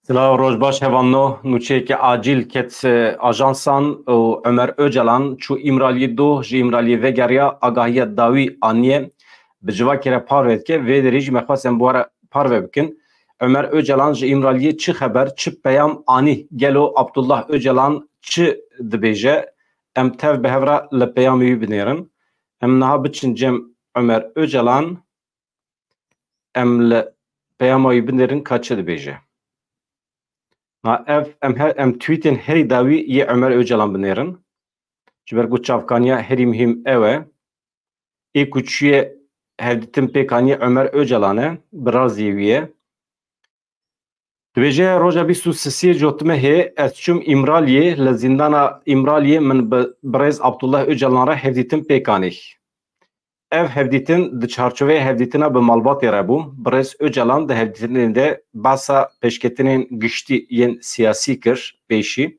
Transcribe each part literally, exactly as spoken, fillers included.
Silav, roj baş hevalno. Nûçeyeke acîl ket, e, ajansan û Ömer Öcalan çû Îmraliyê doh, ji Îmraliyê vegeriya, agahiya dawî aniye. Bi civakê re parve dike. Vê derê jî me xwest em bi we re parve bikin. Ömer Öcalan ji Îmraliyê çi xeber, çi peyam anî? Gelo Abdullah Öcalan çi dibêje? Em tev bi hev re li peyamê wî binêrin. Em niha biçin cem Ömer Öcalan. Em li peyama wî binêrin ka çi dibêje. Ha, ev, em her, em tweetên herî dawî yê Ömer Öcalan binêrin. Ji ber ku çavkaniya herî muhîm ew e. Ê ku çûye hevdîtin pêk aniye Ömer Öcalan e, birazî wî ye. Dibêje, roja bîst û sisê Cotmehê ez çûm Îmraliyê, li zîndana Îmraliyê min bi birêz Abdullah Öcalan re hevdîtin pêk anî. Ev hevdîtin di çarçoveya hevdîtina bi malbatê re bû. Birêz Öcalan di hevdîtinê de behsa pêşketinên giştî yên siyasî kir pêşî.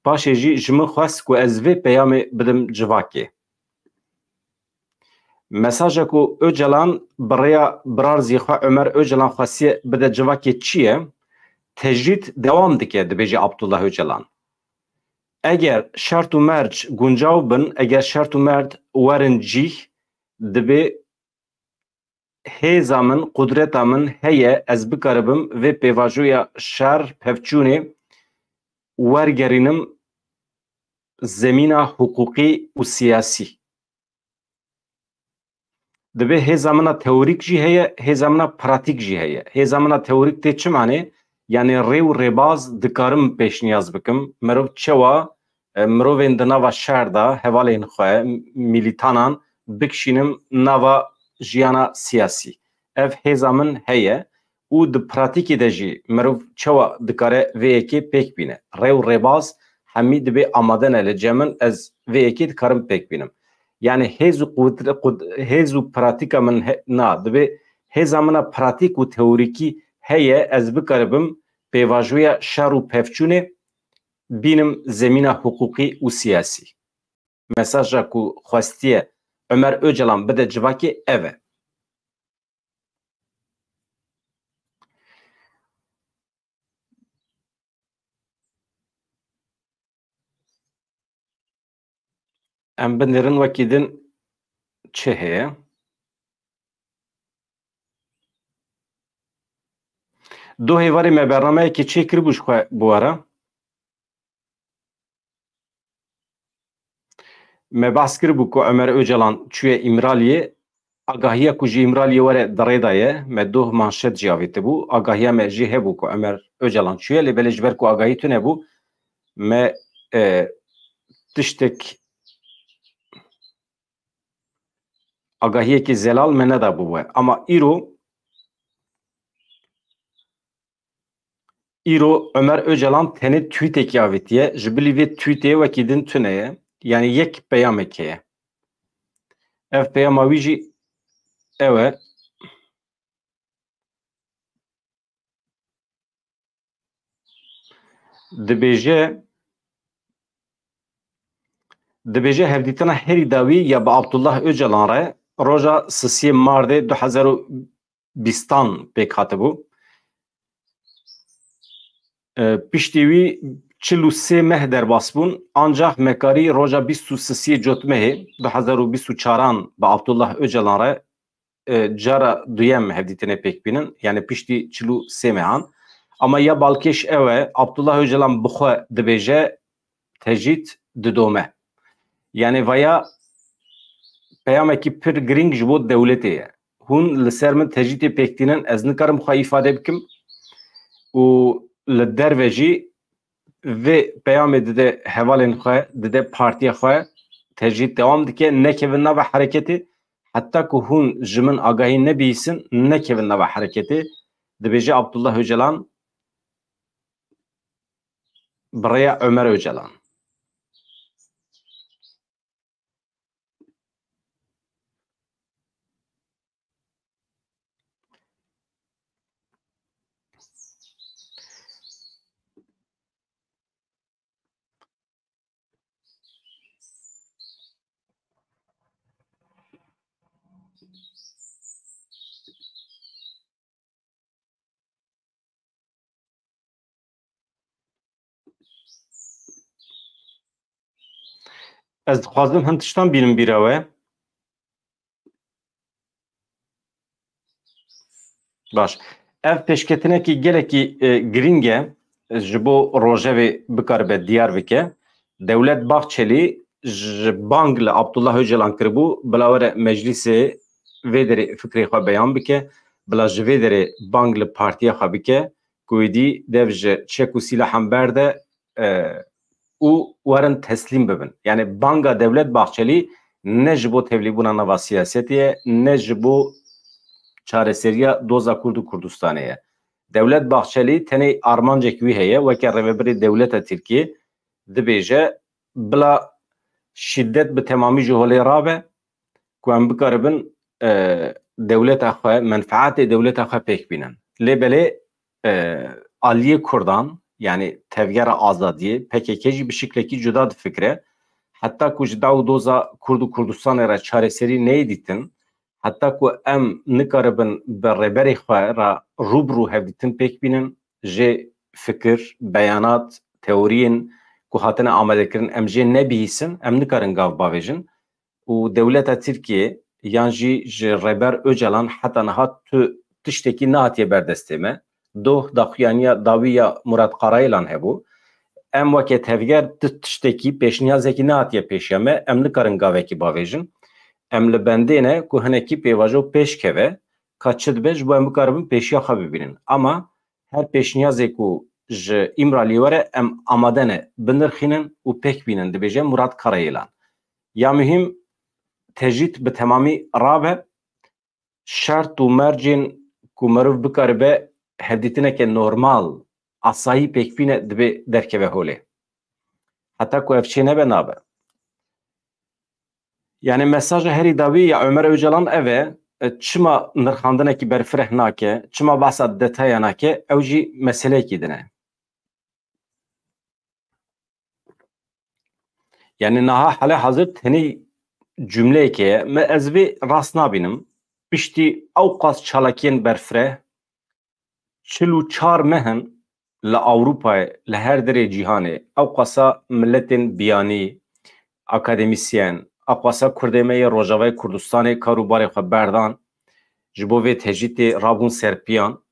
Paşê jî ji min xwest ku ez vê peyamê bidim civakê. Mesaja ku Öcalan bi rêya birarzî xwe Ömer Öcalan xwestiye bide civakê çi ye? Tecrîd dewam dike, dibêje Abdullah Öcalan. Eger şert û merc guncaw bin, eger şert û merc werin cîh, dibê hêza min, qudreta min heye, ez bikaribim vê pêvajoya şer, pevçûnê wergerînim zemîna hiqûqî û siyasî. Dibê hêza min a teorîk jî heye, hêza min a pratîk jî heye. Hêza min a teorîk tê çi manê? Yanî rê û rêbaz dikarim pêşniyaz bikim. Mirov çawa, e, mirovên di nava şer de hevalên xwe, mîlîtanan bikişînim nava jiyana siyasî. Ev hêza min heye. Û di pratîkê de jî mirov çawa dikare vê yekê pêk bîne? Rê û rêbaz hemî dibê amade ne li cem min, ez vê yekê dikarim pêk bînim. Yanî hêz û qut-, qut-, hêz û pratîka min he-, na, dibê hêza min a pratîk û teorîkî heye, ez bikaribim pêvajoya şer û pevçûnê bînim zemîna hiqûqî û siyasî. Mesaja ku xwestiye Ömer Öcalan bide civakê ev e. Em binêrin wekî din çi heye? Doh êvarê me bernameyekê çêkiribû ji xwe bi we re. Me behs kiribû ku Ömer Öcalan çûye Îmraliyê. Agahiya ku ji Îmraliyê were di rê de ye. Me doh manşet jî avêtibû. Agahiya me jî hebû ku Ömer Öcalan çûye. Lê belê ji ber ku agahî tune bû, me, e, tiştek, agahiyekî zelal me nedabû we. Ama îro, îro Ömer Öcalan tenê tweetekî avêtiye. Ji bilî vê tweetê wekî din tune ye. Yanî yek peyamek heye. Ev peyama wî jî ew e. Dibêje, dibêje hevdîtina herî dawî ya bi Abdullah Öcalan re roja sisiyê Mardê du hezar û bîstan pêk hatibû. E, piştî wî çil û sê meh derbas bûn, ancax me karî roja bîst û sisiyê Cotmehê du hezar û bîst û çaran bi Abdullah Öcalan re, e, cara duyem hevdîtinê pêk bînin, yanî piştî çil û sê mehan. Ama ya balkêş ew e, Abdullah Öcalan bi xwe dibêje, tecrîd didome. Yanî vaya peyamekî pir girîng ji bo dewletê ye. Hûn li ser min tecrîdê pêk tînin, ez nikarim xwe îfade bikim û li derve jî vê peyamê dide hevalên xwe, dide partiya xwe, tecrîd dewam dike, nekevin nava hereketê, heta ku hûn ji min agahî nebihîsin, nekevin nava hereketê, dibêje Abdullah Öcalan, bi rêya Ömer Öcalan. Ez dixwazim hin tiştan bînim bîra we. Baş. Ev pêşketinekî gelekî, e, girîng e, ji bo rojevê bikaribe diyar bike. Dewlet Bahçelî ji bang li Abdullah Öcalan kiribû, bila were meclîsê vê derê fikrê xwe beyan bike, bila ji vê derê bang li partiya xwe bike, ku êdî dev ji çek û sîlahan berde, e, û werin teslîm bibin. Yani banga Dewlet Bahçelî ne ji bo tevlîbûna nava siyasetê ye, ne ji bo çareseriya doza Kurd û Kurdistanê ye. Dewlet Bahçelî tenê armancek wî heye, weke rêvebirê dewleta Tirkiyê dibêje, bila şiddet bi temamî ji holê rabe, ku em bikaribin, e, dewleta xwe, menfaatê dewleta xwe pêk bînin. Lê belê, e, aliyê Kurdan, yani Tevgera Azadiyê, P K K jî bi şiklekî cuda difikire. Heta ku ji daw doza Kurd û Kurdistanê re çareserî neyê dîtin, heta ku em nikaribin bi rêberê xwe re rû bi rû hevdîtin pêk bînin, jê fikir, beyanat, teoriyên ku hatine amadekirin, em jê nebihîsin, em nikarin gav bavêjin. Û dewleta Tirkiyê yan jî ji Rêber Ocalan heta niha tu tiştekî nehatiye ber destê me. Doh daxuyaniya dawî ya Murat Karayêlan hebû. Em weke tevger tu tiştekî, pêşniyazekî nehatiye pêşiya me, em nikarin gavekî bavêjin. Em li bendê ne ku hinekî pêvajo pêş keve, ka çi dibe ji bo em bikaribin pêşiya xwe bibînin. Ama her pêşniyazê ku ji Îmraliyê were, em amade ne binirxînin û pêk bînin, dibêje Murat Karayêlan. Ya muhîm, tecrîd bi temamî rabe, şert û mercên ku meriv bikaribe hevdîtineke normal, asayî pêk bîne, dibê derkeve holê. Heta ku ev çê nebe, nabe. Yani mesaja herî dawî ya Ömer Öcalan ev e, e, çima nirxandinekî berfireh nake, çima behsa detaya nake, ew jî meseleyekî din e. Yani niha hale hazir tenê cumleyekê ye. Me ez vê rast nabînim. Piştî ew qas çalakiyên berfireh, çil û çar meh in li Ewropayê, li her derê cîhanê, ew qasa miletên biyanî, akademîsyen, ew qasa Kurdê me yê Rojavayê Kurdistanê kar û barê xwe berdan, ji bo vê tecrîdê rabûn ser piyan.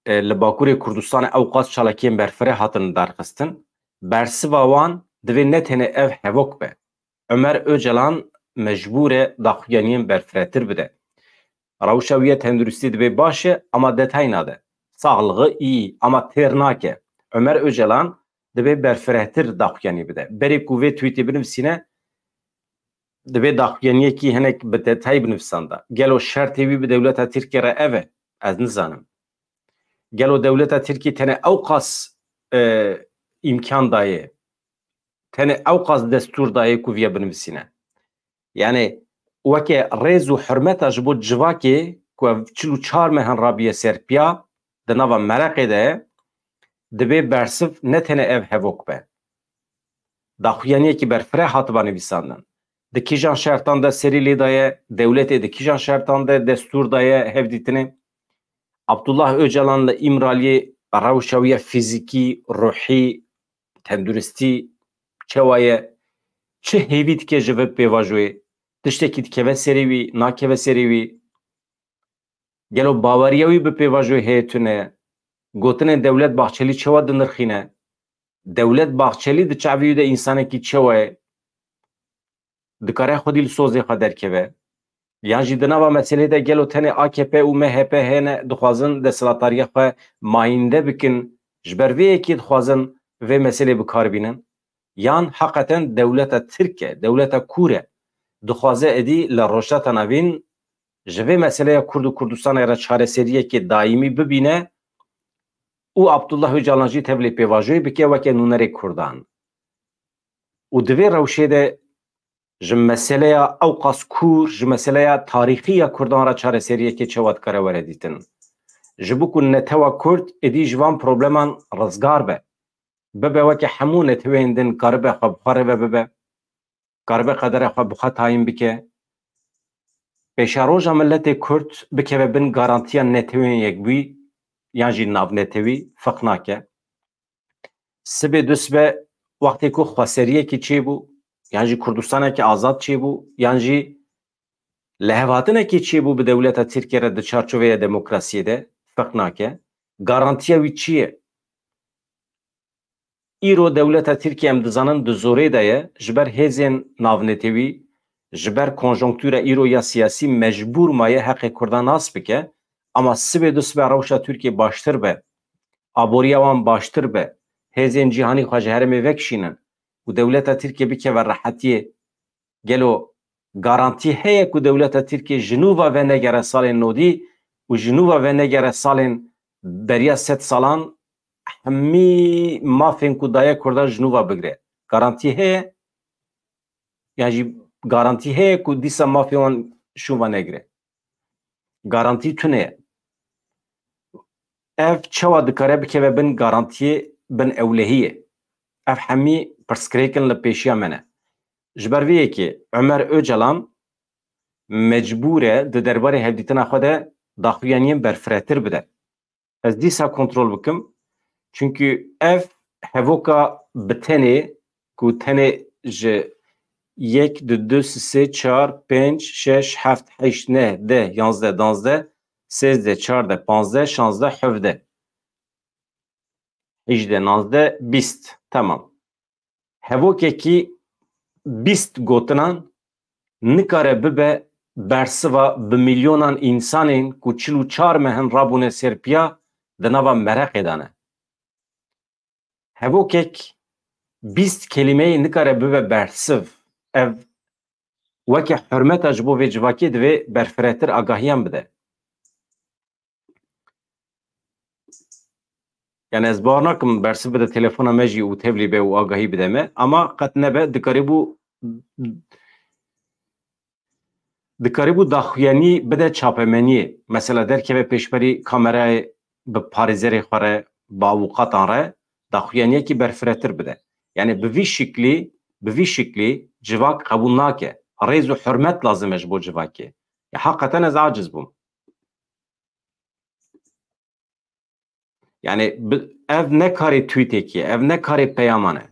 E, li Bakurê Kurdistanê ew qas çalakiyên berfireh hatin darxistin. Bersiva wan divê ne tenê ev hevok be. Ömer Öcalan mecbûr e daxuyaniyên berfirehtir bide. Rewşa wî ya tenduristî divê baş e, ama detay nade. Saxlixî î, ama têr nake. Ömer Öcalan divê berfirehtir daxuyanî bide. Berê ku vê tweetê binivîsîne, divê daxuyaniyekî hinek bi detayî binivîsanda. Gelo şertê wî bi dewleta Tirkiyê re ev e? Ez nizanim. Gelo dewleta Tirkiyê tenê ew qas, e, îmkan dayê, tenê ew qas destûr dayê ku viya binivîsîne? Yani weke rêz û hurmeta ji bo civakê ku ev çil û çar mehan rabiye ser piya, di nava mereqê de ye, divê bersiv ne tenê ev hevok be. Daxuyaniyekî berfireh hatiba nivîsandin. Di kîjan şertan de serî lê daye, dewletê di kîjan şertan de destûr daye hevdîtinê? Abdullah Öcalan li Îmraliyê rewşa wî ya fîzîkî, ruhî, tenduristî çawa ye? Çi hêvî dike ji vê pêvajoyê? Tiştekî dikeve serê wî, nakeve serê wî? Gelo baweriya wî bi pêvajoyê heye tune? Gotinên Dewlet Bahçelî çawa dinirxîne? Dewlet Bahçelî di çavê wî de însanekî çawa ye? Dikare xwedî li sozê xwe derkeve? Yan jî di nava meselê de gelo tenê A K P û M H P hene dixwazin desthilatdariya xwe mayînde bikin, ji ber vê yekê dixwazin vê meselê bi kar bînin? Yan heqeten dewleta Tirk e, dewleta kûr e, dixwaze êdî li Rojhilata Navîn ji vê meseleya Kurd û Kurdistanê re çareseriyekê daîmî bibîne û Abdullah Ocalan jî tevlê pêvajoyê bike weke nûnerê Kurdan. Û di vê rewşê de ji meseleya ewqas kûr, ji meseleya tarîxî ya Kurdan re çareseriyekê çawa dikare were dîtin? Ji bo ku netewa Kurd êdî ji van probleman rizgar be, bibe weke hemû neteweyên din, karibe xwe bi xwe rêve bibe, karibe qedera xwe bi xwe tayîn bike. Pêşeroja miletê Kurd bikeve bin garantiya Netewên Yekbûyî yan jî navnetewî, ferq nake. Sibê dusbe wextê ku xweseriyekî çêbû, yan jî Kurdistanekî azad çêbû, yan jî lihevhatinekî çêbû bi dewleta Tirkiyê re di çarçoveya demokrasiyê de, ferq nake. Garantiya wî çi ye? Îro dewleta Tirkiyê, em dizanin, di zorê de ye, ji ber hêzên navnetewî, ji ber konjonktûra îro ya siyasî mecbûr maye heqê Kurdan nas bike, ama sibê du sibe rewşa Tirkiyê baştir be, aboriya wan baştir be, hêzên cîhanî xwe ji herêmê vekişînin û dewleta Tirkiyê bikeve rehetiyê, gelo garantî heye ku dewleta Tirkiyê ji nû ve venegere salên nodî û ji nû ve venegere salên beriya sed salan, hemî mafên ku daye Kurdan ji nû ve bigire? Garantî heye? Yan jî garantî heye ku dîsa mafê wan ji nû ve negire? Garantî tune ye. Ev çawa dikare bikeve bin garantiyê, bin ewlehiyê? Ev hemî pirsgirêk in li pêşiya me ne. Ji ber vê yekê Ömer Öcalan mecbûr e di derbarê hevdîtina xwe de daxuyaniyên berfiretir bide. Ez dîsa kontrol bikim. Çunkî ev hevoka bi tenê, ku tenê ji yek, du, du, sê, çar, pênc, şeş, heft, heşt, neh, deh, yanzdeh, danzdeh, sêzdeh, çardeh, panzdeh, şanzdeh, hevdeh, hejdeh, nanzdeh, bîst. Tamam. Hevokekî bîst gotinan nikare bibe bersiva bi milyonan însanên ku çil û çar mehin rabûne ser piya di nava mereqê de ne. Hevokek bîst kelîmeyê nikare bibe bersiv. Ev weke hurmeta ji bo vê civakê divê berfiretir agahiyan bide. Yani ez bawer nakim bersiv bide telefona me jî û tevlî be û agahî bide me. Ama qet nebe dikarîbû, dikarîbû daxuyanî bide çapemeniyê. Mesela derkeve pêşberî kamerayê bi parêzerê xwe re, bi avûkatan re daxuyaniyekî berfiretir bide. Yani bi vî şiklî, bi vî şiklî civak qebûl nake. Rêz û hurmet lazim e ji bo civakê. Ya heqeten ez aciz bûm. Yani bi, ev ne karê tweetekî ye, ev ne karê peyaman e.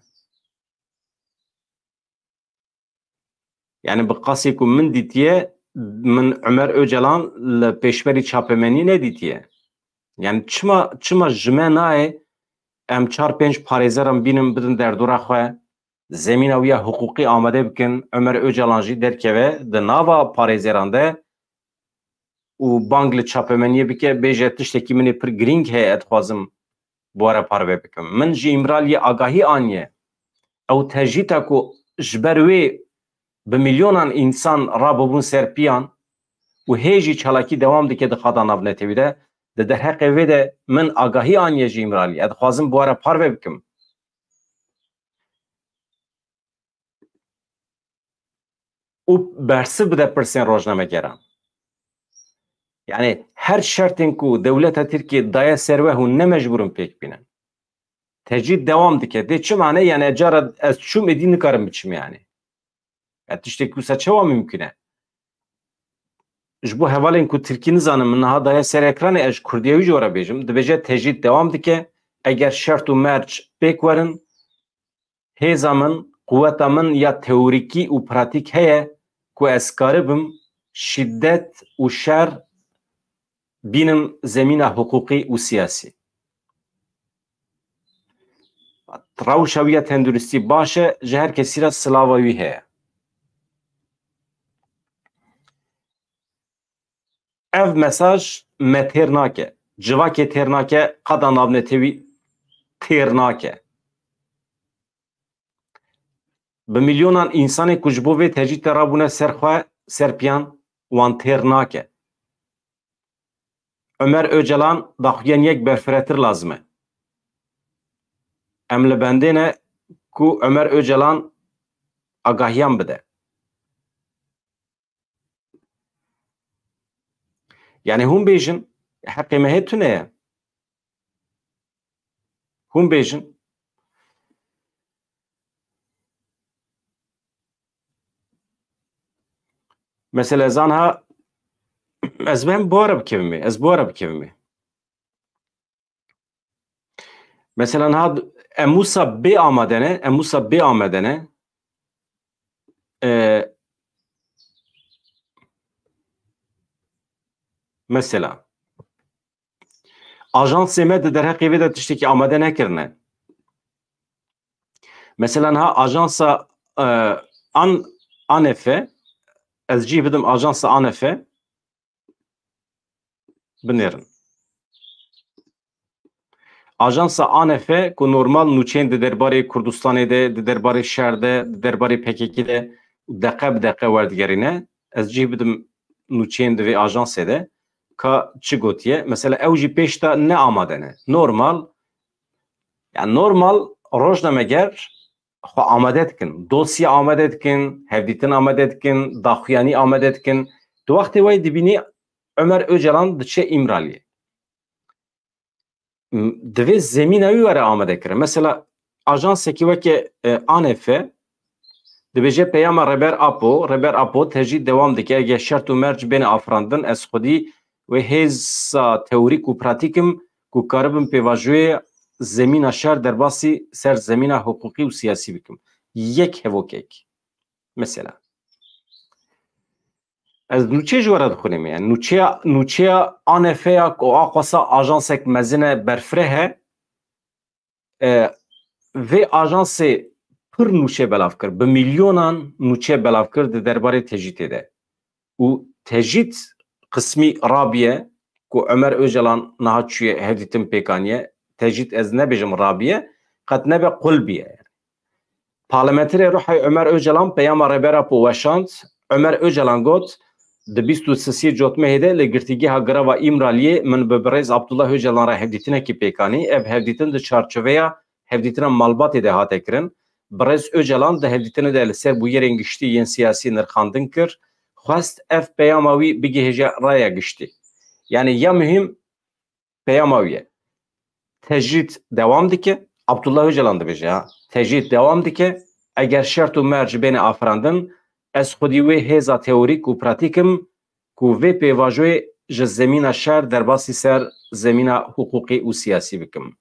Yani bi qasî ku min dîtiye, min Ömer Öcalan li pêşberî çapemenî nedîtiye. Yani çima, çima ji me nayê em çar pênc parêzeran bînin, bidin derdora xwe, zemîna wî ya hiqûqî amade bikin, Ömer Öcalan jî derkeve di nava parêzeran de û bang li çapemeniyê bike, bêje tiştekî min ê pir girîng heye, ez dixwazim bi we re parve bikim. Min ji Îmraliyê agahî aniye. Ew tecrîta ku ji ber wê bi milyonan însan rabûbûn ser piyan û hê jî çalakî dewam dike di qada navnetewî de, di derheqê vê de min agahî aniye ji Îmraliyê. Ez dixwazim bi we re parve bikim. Û bersiv bide pirsên rojnamegeran. Yani her şertên ku dewleta Tirkiyê daye ser we hûn ne mecbûr in pêk bînin. Tecrîd dewam dike. Dê çi mane? Yani cara ez çûm, êdî nikarim biçim yani. Ya tiştekî wisa çawa mimkun e? Ji bo hevalên ku tirkî nizanin, min niha daye ser ekranê, ez ji kurdiyê wî jî were bêjim. Dibêje tecrîd dewam dike. Eger şert û merc pêk werin, hêza min, quweta min ya teorîkî û pratîk heye ku ez karibim şîdet û şer bînim zemîna hiqûqî û siyasî. Rewşa wî ya tenduristî baş e, ji her kesî re silava wî heye. Ev mesaj me têr nake, civakê têr nake, qada navnetewî têr nake. Bi milyonan însanê ku ji bo vê tecrîdê rabûne ser xwe, ser piyan, wan têr nake. Ömer Öcalan daxuyaniyek berfiretir lazim e. Em li bendê ne ku Ömer Öcalan agahiyan bide. Yani hûn bêjin, heqê me hê tune ye. Hûn bêjin. Mesela ez anha, ez bi hem bi we re bikevimê, ez bi we re bikevimê. Mesela niha em wisa bê amade ne, em wisa bê amade ne. E, mesela, ajansê me di derheqê vê de tiştekî amade nekirine. Mesela niha ajansa, e, An-, ANF, ez cih bidim ajansa ANF, binêrin. Ajansa ANF ku normal nûçeyên di derbarê Kurdistanê de, di derbarê şer de, di derbarê P K K de deqe bi deqe werdigerîne. Ez cih bidim nûçeyên di vê ajansê de ka çi gotiye. Mesela ew jî pêş de ne amade ne. Normal, yani normal rojnameger xwe amade dikin. Dosya amade dikin, hevdîtin amade dikin, daxuyanî amade dikin. Di wextê wayî dibînî Ömer Öcalan diçe Îmraliyê. M-, divê zemîna wî were amade kirin. Mesela ajansekî weke, e, ANF dibêje peyama Rêber Apo, Rêber Apo tecrîd dewam dike, eger şert û merc bêne afirandin, ez xwedî wê hêza teorîk û pratîk im ku karibim pêvajoyê zemîna şer derbasî ser zemîna hiqûqî û siyasî bikim. Yek hevokek. Mesela. Ez nûçe ji we re dixwînim, yani nûçeya, nûçeya ANF ya ku a xwesa ajansek mezin e, berfireh e, e, vê ajansê pir nûçe belav kir, bi milyonan nûçe belav kir di derbarê tecrîtê de. Û tecrît qismî rabiye ku Ömer Öcalan niha çûye hevdîtin pêkaniye. Tecrît ez nebêjim rabiye, qet nebe qul biye. Parlamenterê Ruhayê Ömer Öcalan peyama Rêber Apo weşand. Ömer Öcalan got, di bîst û sisê Cotmehê de li girtîgeha Girava Îmraliyê min bi birêz Abdullah Öcalan re hevdîtinekî pêk anî. Ev hevdîtin di çarçoveya hevdîtina malbatê de hate kirin. Birêz Öcalan di hevdîtinê de li ser bûyerên giştî yên siyasî nirxandin kir. Xwest ev peyama wî bigihêje raya giştî. Yani ya muhîm peyama wî ye. Tecrîd dewam dike. Abdullah Öcalan dibêje, ha. Tecrîd dewam dike. Eger şert û merc bêne afirandin, ez xwedî wê hêza teorîk û pratîk im ku vê pêvajoyê ji zemîna şer derbasî ser zemîna hiqûqî û siyasî bikim.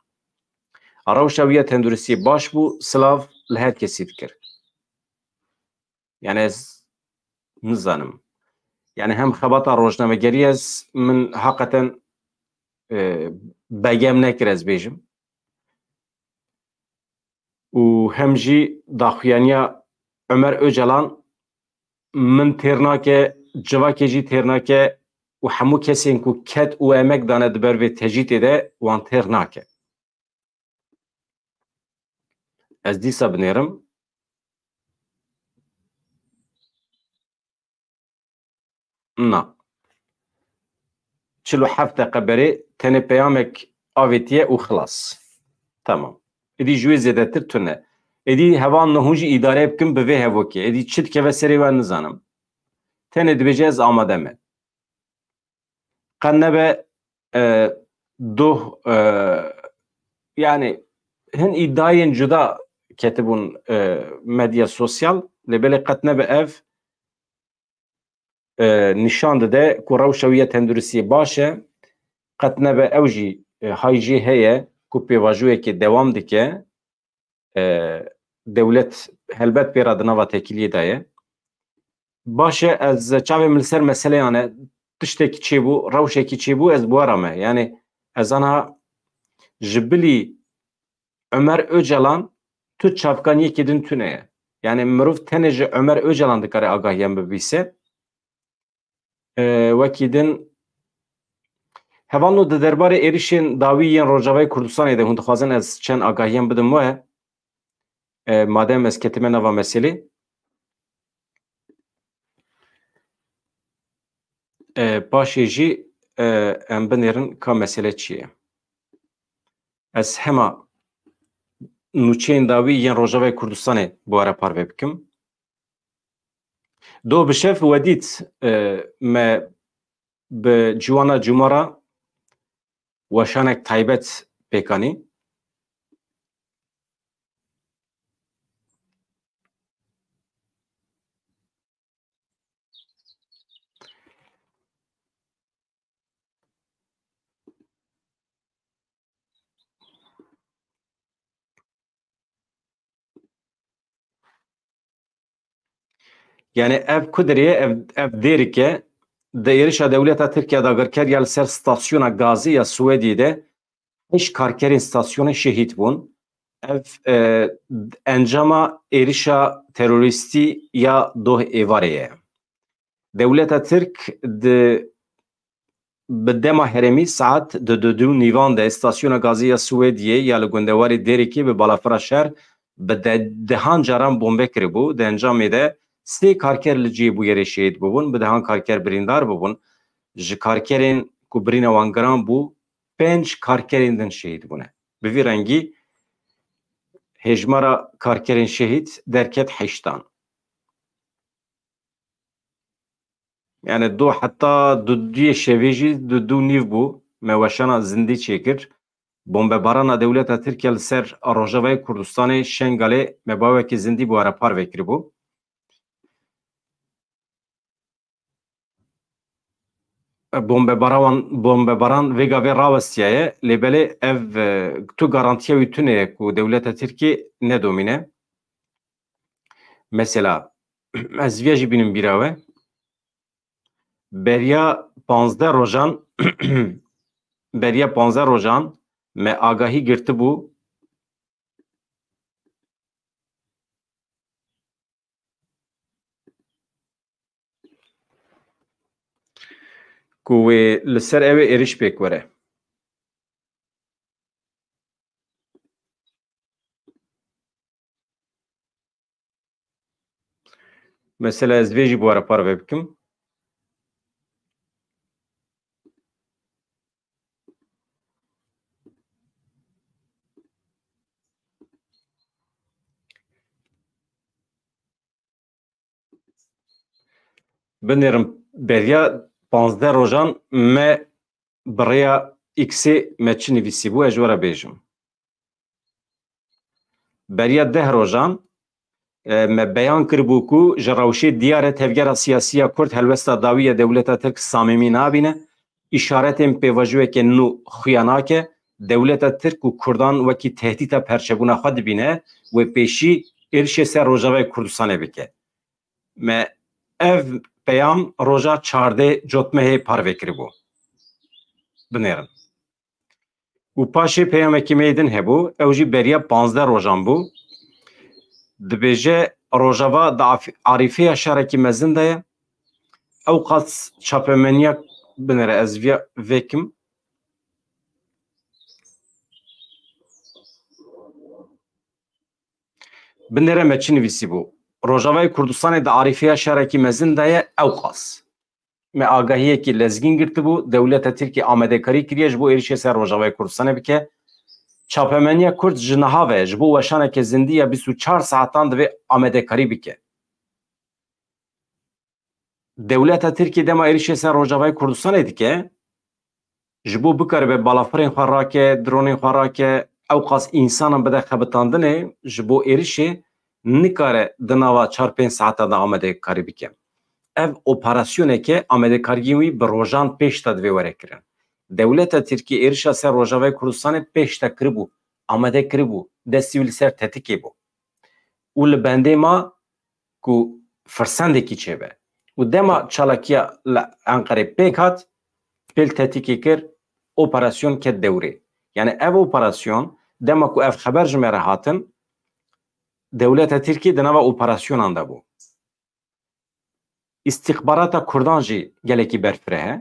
Rewşa wî ya tenduristiyê baş bû, silav li her kesî dikir. Yani ez nizanim. Yani hem xebata rojnamegerî ez min heqeten, e, begem nekir ez bêjim. Û hem jî daxuyaniya Ömer Öcalan min têr nake, civakê jî têr nake û hemû kesên ku ked û emek dane di ber vê tecrîtê de wan têr nake. Ez dîsa binêrim. Na. Çil û heft deqe berê tenê peyamek avêtiye û xilas. Tamam. Êdî ji wê zêdetir tune. Êdî hevalno hûn jî îdare bikin bi vê hevokê. Êdî çi dikeve serê we nizanim. Tenê dibêje ez amade me. Qet nebe, e, doh, e, yani hin îdiayên cuda ketibûn, e, medya sosyal, lê belê qet nebe ev, e, nîşan dide ku rewşa wî ya tenduristiyê baş e, qet nebe ew jî, e, hay jê heye ku pêvajoyekê dewam dike. E, dewlet helbet pê re di nava tekiliyê de ye. Baş e, ez çavê min li ser meseleyan e, tiştekî çêbû, rewşekî çêbû, ez bi we re me. Yani ez ana ji bilî Ömer Öcalan tu çavkaniyekî din tune ye. Yani mirov tenê ji Ömer Öcalan dikare agahiyan bibîse. E, wekî din, hevalno di derbarê êrişên dawî yên Rojavayê Kurdistanê de hûn dixwazin ez çend agahiyan bidim we, e, madem ez ketime nava meselê. E, paşê jî, e, em binêrin ka mesele çi ye. Ez hema nûçeyên dawî yên Rojavayê Kurdistanê bi we re parve bikim. Doh bi şev we dît, e, me bi ciwana cuma re weşanek taybet pêk anî. Yani ev kudirê, ev, ev Dêrike, di êrişa dewleta Tirkiye dagirker ya li ser stasyona gazê ya Swêdiyê de heşt karkerên stasyonê şehîd bûn. Ev, e, encama êrişa terorîstî ya doh êvarê ye. Dewleta Tirk di, bi dema herêmî saet di du dû nîvan de stasyona gazê ya Swêdiyê ya li gundewarê Dêrikê bi balafira şer bi de-, dehan caran bombe kiribû. Di encamê de sê karker li cihê bûyerê şehîd bûbûn, bi dehan karker birîndar bûbûn. Ji karkerên ku birîna wan giran bû, pênc karkerên din şehîd bûne. Bi vî rengî hêjmara karkerên şehîd derket heştan. Yani do heta du duyê şevê jî du dû nîv bû. Me weşana zindî çêkir. Bombebarana dewleta Tirkiye li ser Rojavayê Kurdistanê Şengalê me bawekî zindî bi we re parve kiribû. Bombebaran, bombebaran vê gavê rawestiyaye, lê belê ev, e, tu garantiya wî tune ye ku dewleta Tirkiyê nedomîne. Mesela, ez viya jî bînim bîra we. Beriya panzdeh rojan, beriya panzdeh rojan me agahî girtibû ku wê li ser ew ê êriş pêk were. Mesela ez vê jî bi we re parve bikim. Binêrim, beriya panzdeh rojan me bi rêya X-ê me çi nivîsîbû, ez ji we re bêjim. Beriya deh rojan, e, me beyan kiribû ku ji rewşê diyar e tevgera siyasî ya Kurd helwesta dawî ya dewleta Tirk samîmî nabîne, îşaretên pêvajoyeke nû xuya nake, dewleta Tirk û Kurdan wekî tehdîta perçebûna xwe dibîne, wê pêşî êrişê ser Rojavayê Kurdistanê bike. Me ev peyam roja çardeh cotmehê parve kiribû. Binêrin. Û paşê peyamekî me yê din hebû, ew jî beriya panzdeh rojan bû. Dibêje, Rojava di af-, arîfeya şerekî mezin de ye. Ewqas çapemeniya, binêre ez viya vêkim. Binêre me çi nivîsîbû? Rojavayê Kurdistanê di arîfeya şerekî mezin de ye ewqas. Me agahiyekî lezgîn girtibû, dewleta Tirkiyê amadekarî kiriye ji bo êrişê ser Rojavayê Kurdistanê bike. Çapemeniya Kurd ji niha ve ji bo weşaneke zindî ya bîst û çar saetan divê amadekarî bike. Dewleta Tirkiyê dema êrişê ser Rojavayê Kurdistanê dike, ji bo bikaribe balafirên xwe rake, dronên xwe rake, ewqas însanan bide xebitandinê, ji bo êrişê nikare di nava çar pênc saeta de amadekarî bike. Ev operasyoneke amadekariyên wî bi rojan pêş de divê were kirin. Dewleta Tirkiyê êrişa ser Rojavayê Kurdistanê pêş de kiribû, amade kiribû, destî wî li ser tetikê bû. Û li bendê ma ku firsendekî çêbe. Û dema çalakiya li Enqerê pêk hat, pêl tetikê kir, operasyon ket dewrê. Yani ev operasyon, dema ku ev xeber ji me re hatin, dewleta Tirkiyê di nava operasyonan de bû. Îstîxbarata Kurdan jî gelekî berfireh e.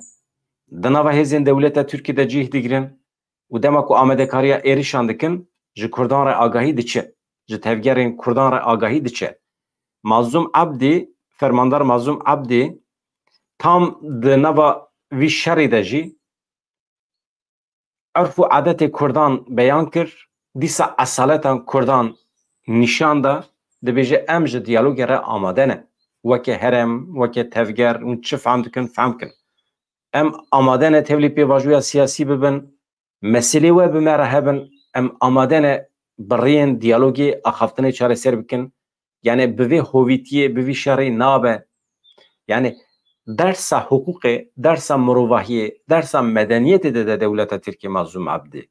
Di nava hêzên dewleta Tirkiyê de cih digirin û dema ku amadekariya êrişan dikin, ji Kurdan re agahî diçe. Ji tevgerên Kurdan re agahî diçe. Mazlûm Ebdî, fermandar Mazlûm Ebdî, tam di nava vî şerî de jî erf û adetê Kurdan beyan kir, dîsa esaleta Kurdan nîşan da, dibêje, em ji diyalogê re amade ne. Weke herêm, weke tevger, hûn çi fehm dikin, fehm kin. Em amade ne tevlî pêvajoya siyasî bibin, meselê we bi me re hebin, em amade ne bi rêyên diyalogê axaftinê çareser bikin. Yani bi vê hovîtiyê, bi vî şerî nabe. Yani dersa hiqûqê, dersa mirovahiyê, dersa medeniyetê de de dewleta Tirkiyê Mazlûm Ebdî.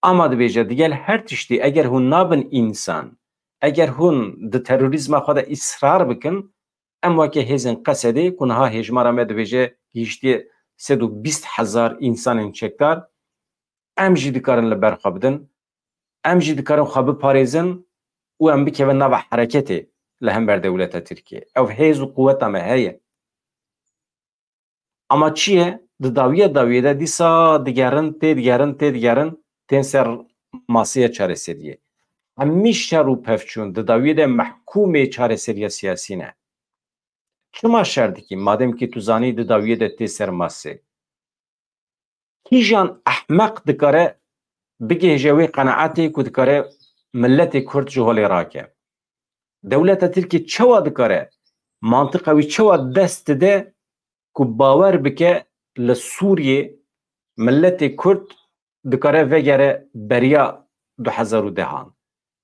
Ama dibêje, digel her tiştî, eger hûn nabin însan, eger hûn di terorîzma xwe de îsrar bikin, Em weke hêzên Qesedê ku niha hêjmara me dibêje gihîştiye sed û bîst hezar însanên çekdar, em jî dikarin li ber xwe bidin, em jî dikarin xwe biparêzin û em bikevin nava hereketê li hember dewleta Tirkiyê. Ew hêz û quweta me heye. Ama çi ye? Di dawiya dawiyê de dîsa digerin, tê digerin, tê digerin, tên ser masaya çareseriyê. Hemî şer û pevçûn di dawiyê de mehkûmê çareseriya siyasî ne. Çima şer dikî? Madem ki tu zanî di dawiyê de tê ser masê. Kîjan ehmeq dikare bigihêje wê qenaetê ku dikare miletê Kurd ji holê rake? Dewleta Tirkiyê çawa dikare, mantiqa wî çawa dest dide ku bawer bike li Sûriyê miletê Kurd dikare vegere beriya du hezar û dehan?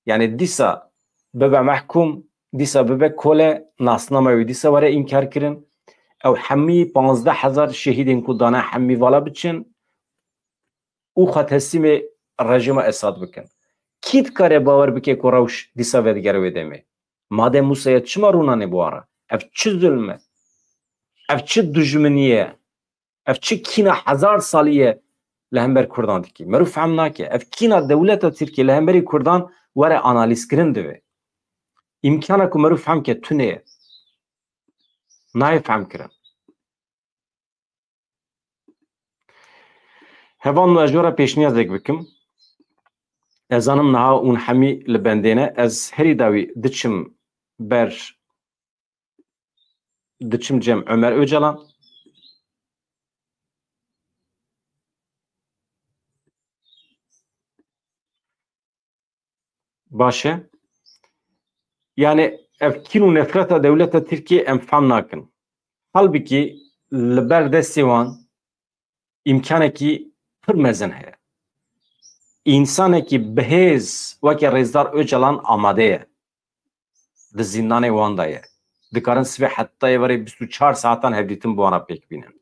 Yani dîsa bibe mehkûm, dîsa bibe kole, nasnama wî dîsa were înkar kirin. Ew hemî panzdeh hezar şehîdên ku dane hemî vala biçin û xwe teslîmê rejîma Esad bikin. Kî dikare bawer bike ku rewş dîsa vedigere wê demê? Madem wisa ye, çima rûnanê bi wan re? Ev çi zulm e? Ev çi dijminî ye? Ev çi kîna hezar salî ye li hember Kurdan dikî? Meriv fehm nake. Ev kîna dewleta Tirkiyê li hemberî Kurdan were analîzkirin divê. Îmkana ku meriv fehm ke tune ye. Nayê fehm kirin. Hevalno, ez ji we re pêşniyazek bikim. Ez zanim niha hûn hemî li bendê ne. Ez herî dawî diçim ber, diçim cem Ömer Öcalan. Baş e. Yani ev kîn û nefreta dewleta Tirkiyê em fehm nakin. Halbikî li ber destê wan îmkanekî pir mezin heye. Însanekî bihêz weke Rêzdar Ocalan amade ye. Di zîndanê wan de ye. Dikarin sibê heta êvarê bîst û çar saetan hevdîtin bi wan re pêk bînin.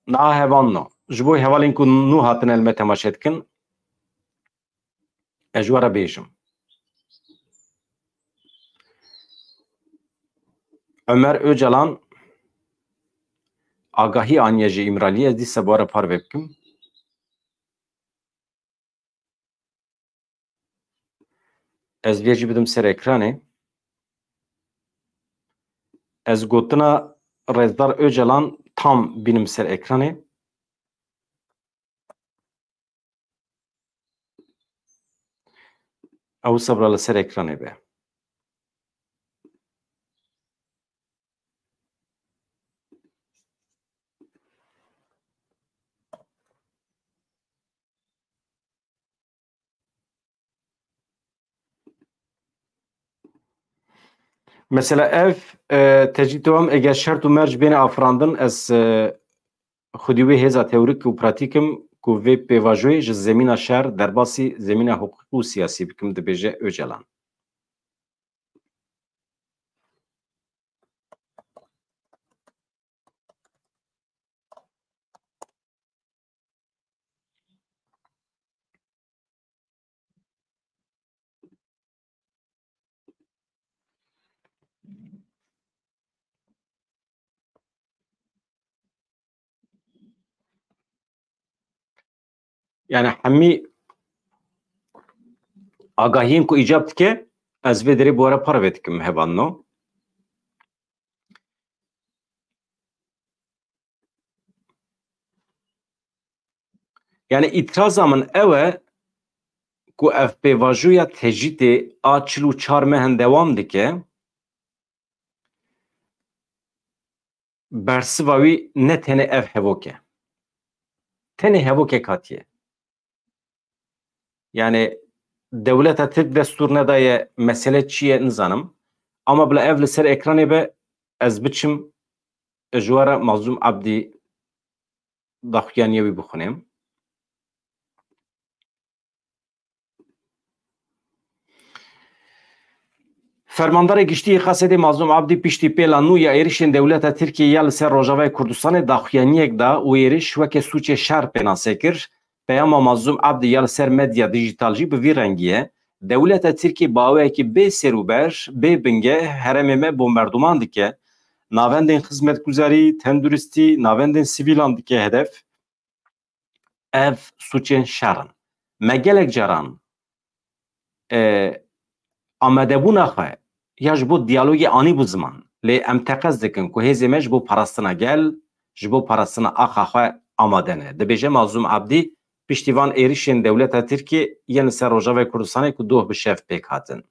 Niha hevalno. Ji bo hevalên ku nû hatine li me temaşe dikin, ez ji we re bêjim. Ömer Öcalan agahî aniye ji Îmraliyê, ez dîsa bi we re parve bikim. Ez vê jî bidim ser ekranê. Ez gotina Rêzdar Ocalan tam bînim ser ekranê. Ew sabra li ser ekranê be. Mesela ev, e, tecrîd dewam, eger şert û merc bêne afirandin, ez, e, xwedî wê hêza teorik û pratîk im ku vê pêvajoyê ji zemîna şer derbasî zemîna hiqûqî û siyasî bikim, dibêje Ocalan. Yani hemî agahiyên ku îcab dike, ez vê derê bi we re parve dikim, hevalno. Yani îtiraza min ew e ku ev pêvajoya tecrîdê a çil û çar mehan dewam dike. Bersiva wî ne tenê ev hevok e. Tenê hevokek hatiye. Yani dewleta Tirk destûr nedaye, mesele çi ye nizanim. Ama bila ev li ser ekranê be, ez biçim ji we re Mazlûm Abdî daxuyaniya wî bixwînim. Fermandarê Giştî yê Qesedê Mazlûm Abdî piştî pêla nû ya êrişên dewleta Tirkiyê ya li ser Rojavayê Kurdistanê daxuyaniyek da û êriş weke sûcê şer pênase kir. Peyama Mazlûm Ebdî ya li ser medya dîjîtal jî bi vî rengî ye. Dewleta Tirkiyê bi awayekî bê serûber, bê bingeh herêmê me bomberduman dike. Navendên xizmetguzarî, tenduristî, navendên sivîlan dike hedef. Ev sûcên şer in. Me gelek caran, e, amadebûna xwe ya ji bo diyalogê anîbû ziman. Lê em teqez dikin ku hêzê me ji bo parastina gel, ji bo parastina axa xwe amade ne. Dibêje Mazlûm Ebdî, piştî van êrişên dewleta Tirkiyê yên li ser Rojavayê Kurdistanê ku doh bi şev pêk hatin.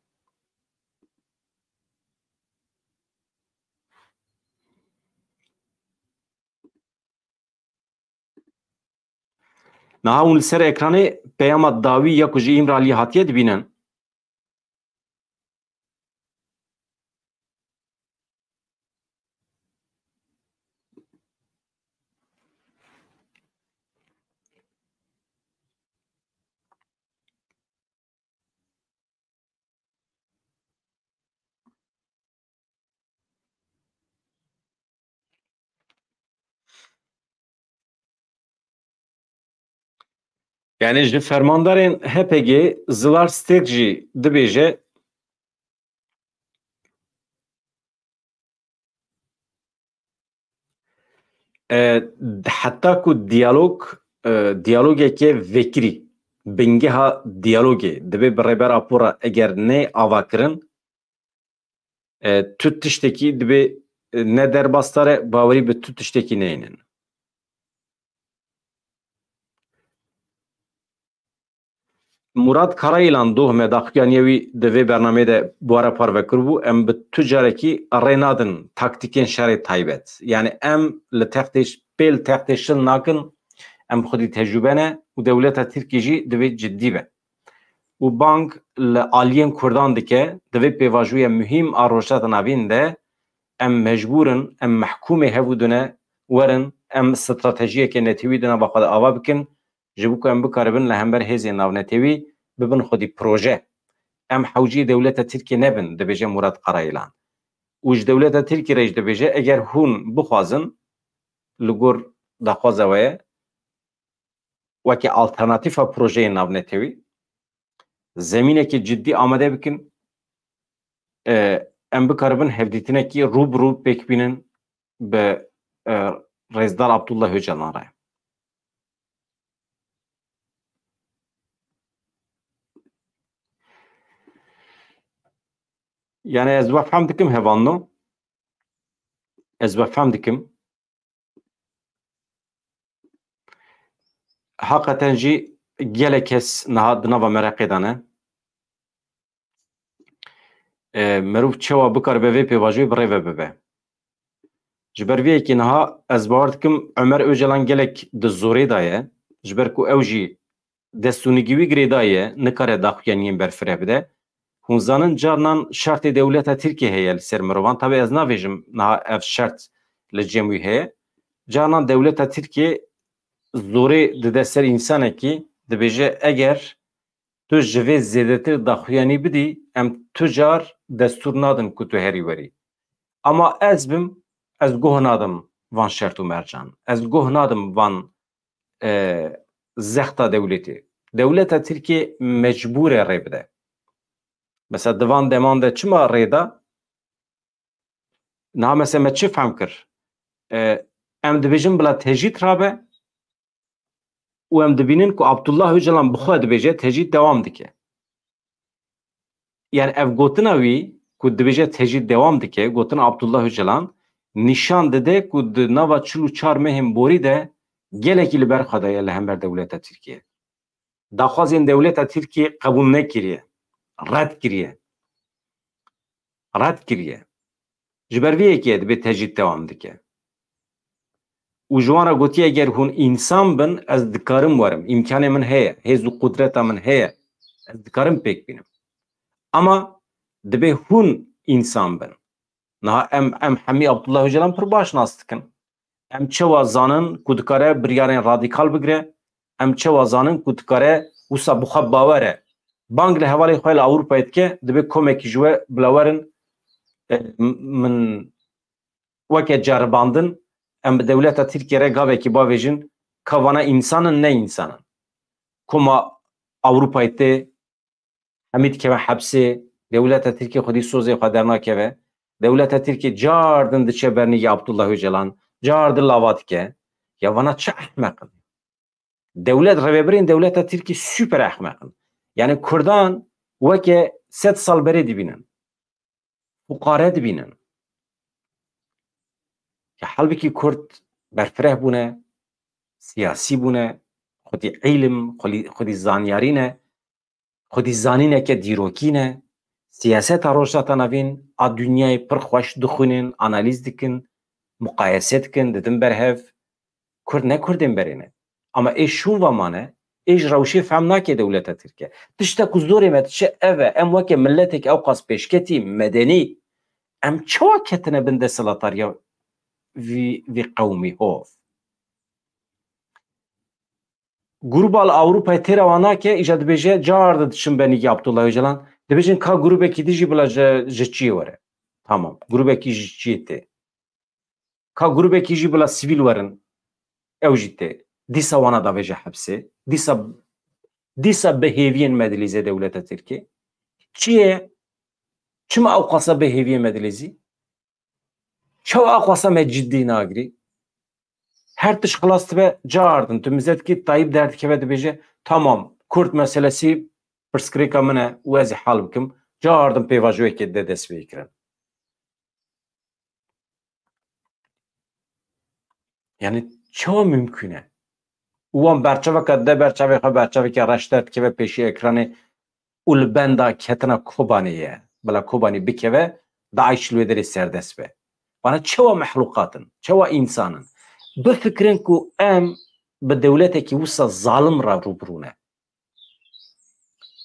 Niha hûn li ser ekranê peyama dawî ya ku ji Îmraliyê hatiye dibînin. Yani ji fermandarên H P G Zilar Stêrk jî dibêje, e, heta ku diyalog, e, diyalogeke vekirî, bingeha diyalogê dibe bi Rêber Apo re eger nê avakirin, e, tu tiştekî dibê, e, ne derbasdar e, bawerî bi tu tiştekî neynin. Murat Karayilan doh me daxuyaniye wî di vê bernameyê de bi we re parve kiribû. Em bi tu carekî rê nadin taktîkên şerê taybet. Yani em li textê ş-, pê li textê şil nakin, em xwedî tecrûbe ne û dewleta Tirkî jî divê cidî be. Û bang li aliyên Kurdan dike, di vê pêvajoyê muhîm a Rojhilata Navîn de em mecbûr in, em mehkûmê hev û dune werin, em stratejiyeke netewî di nava xwe de ava bikin, ji bo ku em bikaribin li hember hêzên navnetewî bibin xwedî proje. Em hewceyê dewleta Tirkiyê nebin, dibêje Murat Karayilan. Û ji dewleta Tirkiyê re jî dibêje, eger hûn bixwazin, li gor daxwaza we ye, weke alternatîfa projeyên navnetewî, zemînekî cidî amade bikin, e, em bikaribin hevdîtinekî rû bi rû pêk bînin bi, e, Rêzdar Abdullah Ocalan re. Yani ez we fehm dikim hevalno. Ez we fehm dikim. Heqeten jî gelek kes niha di nava mereqê de ne. E, mirov çawa bikaribe vê pêvajoyê bi rê ve bibe. Ji ber vê yekê niha ez bawer dikim Ömer Ocalan gelek di zorê de ye. Ji ber ku ew jî destûnigî wî girêdayî ye, nikare daxuyaniyên berfireh bide. Hûn zanin carnan şertê dewleta Tirkiyê heye li ser mirovan. Tabî ez navêjim niha ev şert li cem wî heye. Carnan dewleta Tirkiyê zorê dide ser însanekî, dibêje, eger tu ji vê zêdetir daxuyanî bidî, em tu car destûr nadin ku tu herî werî. Ama ez bim, ez goh nadim van şert û mercan. Ez goh nadim van, e, zexta dewletê. Dewleta Tirkiyê mecbûr e rê bide. Mesela di van deman de çima rê da? Niha mesela me çi fehm kir? E, em dibêjin bila tecrîd rabe û em dibînin ku Abdullah Ocalan bi xwe dibêje tecrîd dewam dike. Yani ev gotina wî ku dibêje tecrîd dewam dike, gotina Abdullah Ocalan nîşan dide ku di nava çil û çar mehên borî de gelekî li ber xwe daye li hember dewleta Tirkiyê. Daxwazên dewleta Tirkiyê qebûl nekiriye, red kiriye. Red kiriye. Ji ber vê yekê dibê tecrîd dewam dike. Û ji wan re gotiye, eger hûn însan bin, ez dikarim werim. Îmkanê min heye, hêz û qudreta min heye. Ez dikarim pêk bînim. Ama dibê hûn însan bin. Niha em, em hemî Abdullah Ocalan pir baş nas dikin. Em çawa zanin ku dikare biryarên radîkal bigire? Em çawa zanin ku dikare wisa bi xwe bawer e? Bang li hevalên xwe li Ewropayê dike, dibê komekî ji we bila werin, e, m-, min weke ceribandin, em bi dewleta Tirkiye re gavekî bavêjin, ka vana însan in, ne însan in. Koma Ewropayê tê, hemî dikeve hepsê, dewleta Tirkiyê xwedî sozê xwe dernakeve. Dewleta Tirkiyê cardin diçe bernîgî Abdullah Ocalan, cardin lava dike. Ya vana çi ehmeq in? Dewlet, rêvebirên dewleta Tirkiyê super ehmeq in. Yani Kurdan weke sed sal berê dibînin. Fuqare dibînin. Ya halbikî Kurd berfireh bûne, siyasî bûne, xwedî îlim, xwedî, xwedî zanyarî ne, xwedî zanîneke dîrokî ne. Siyaseta Rojhilata Navîn a dinyayê pir xweş dixwînin, analîz dikin, muqayese dikin, didin berhev. Kurd ne Kurdên berê ne. Ama ê şûn va mane, ê ji rewşê fehm nake dewleta Tirk e. Tişta ku zorê me diçe ev e, em weke miletek ewqas pêşketî, medenî, em çawa ketine bin desthilatdariya vî, vî qewmî hov? Gruba li Ewropayê têra wan nake, îja dibêje, car de diçin benîgî Abdullah Ocalan. Dibêjin ka grûbekî din jî bila ji, ji çiyê were. Tamam, grûbekî ji çiyê tê. Ka grûbekî jî bila sivîl werin, ew jî tê. Dîsa wana davêje hepsê. Dîsa, dîsa bi hêviyên me dilîze dewleta Tirkê. Çi ye? Çima ew qasa bi hêviyê me dilîzî? Çawa ew qasa me ciddî nagirî? Her tişt xilas dibe, cardin. Tu mize dikî, Tayyip derdikeve dibêje, tamam, Kurd meselesî pirsgirêka min e û ez ê hal bikim. Cardin pêvajoyekê de dest pê kirin. Yani çawa mümkün e? Û wan berçaveka de berçavê xwe, berçaveke reş derdikeve pêşî ekranê û li benda ketina Kobanê ye. Bila Kobanê bikeve, DAIŞ li wê derê serdest be. Vana çawa mexluqat in, çawa însan in? Bifikirin ku em bi dewletekî wisa zalim re rûbirû ne.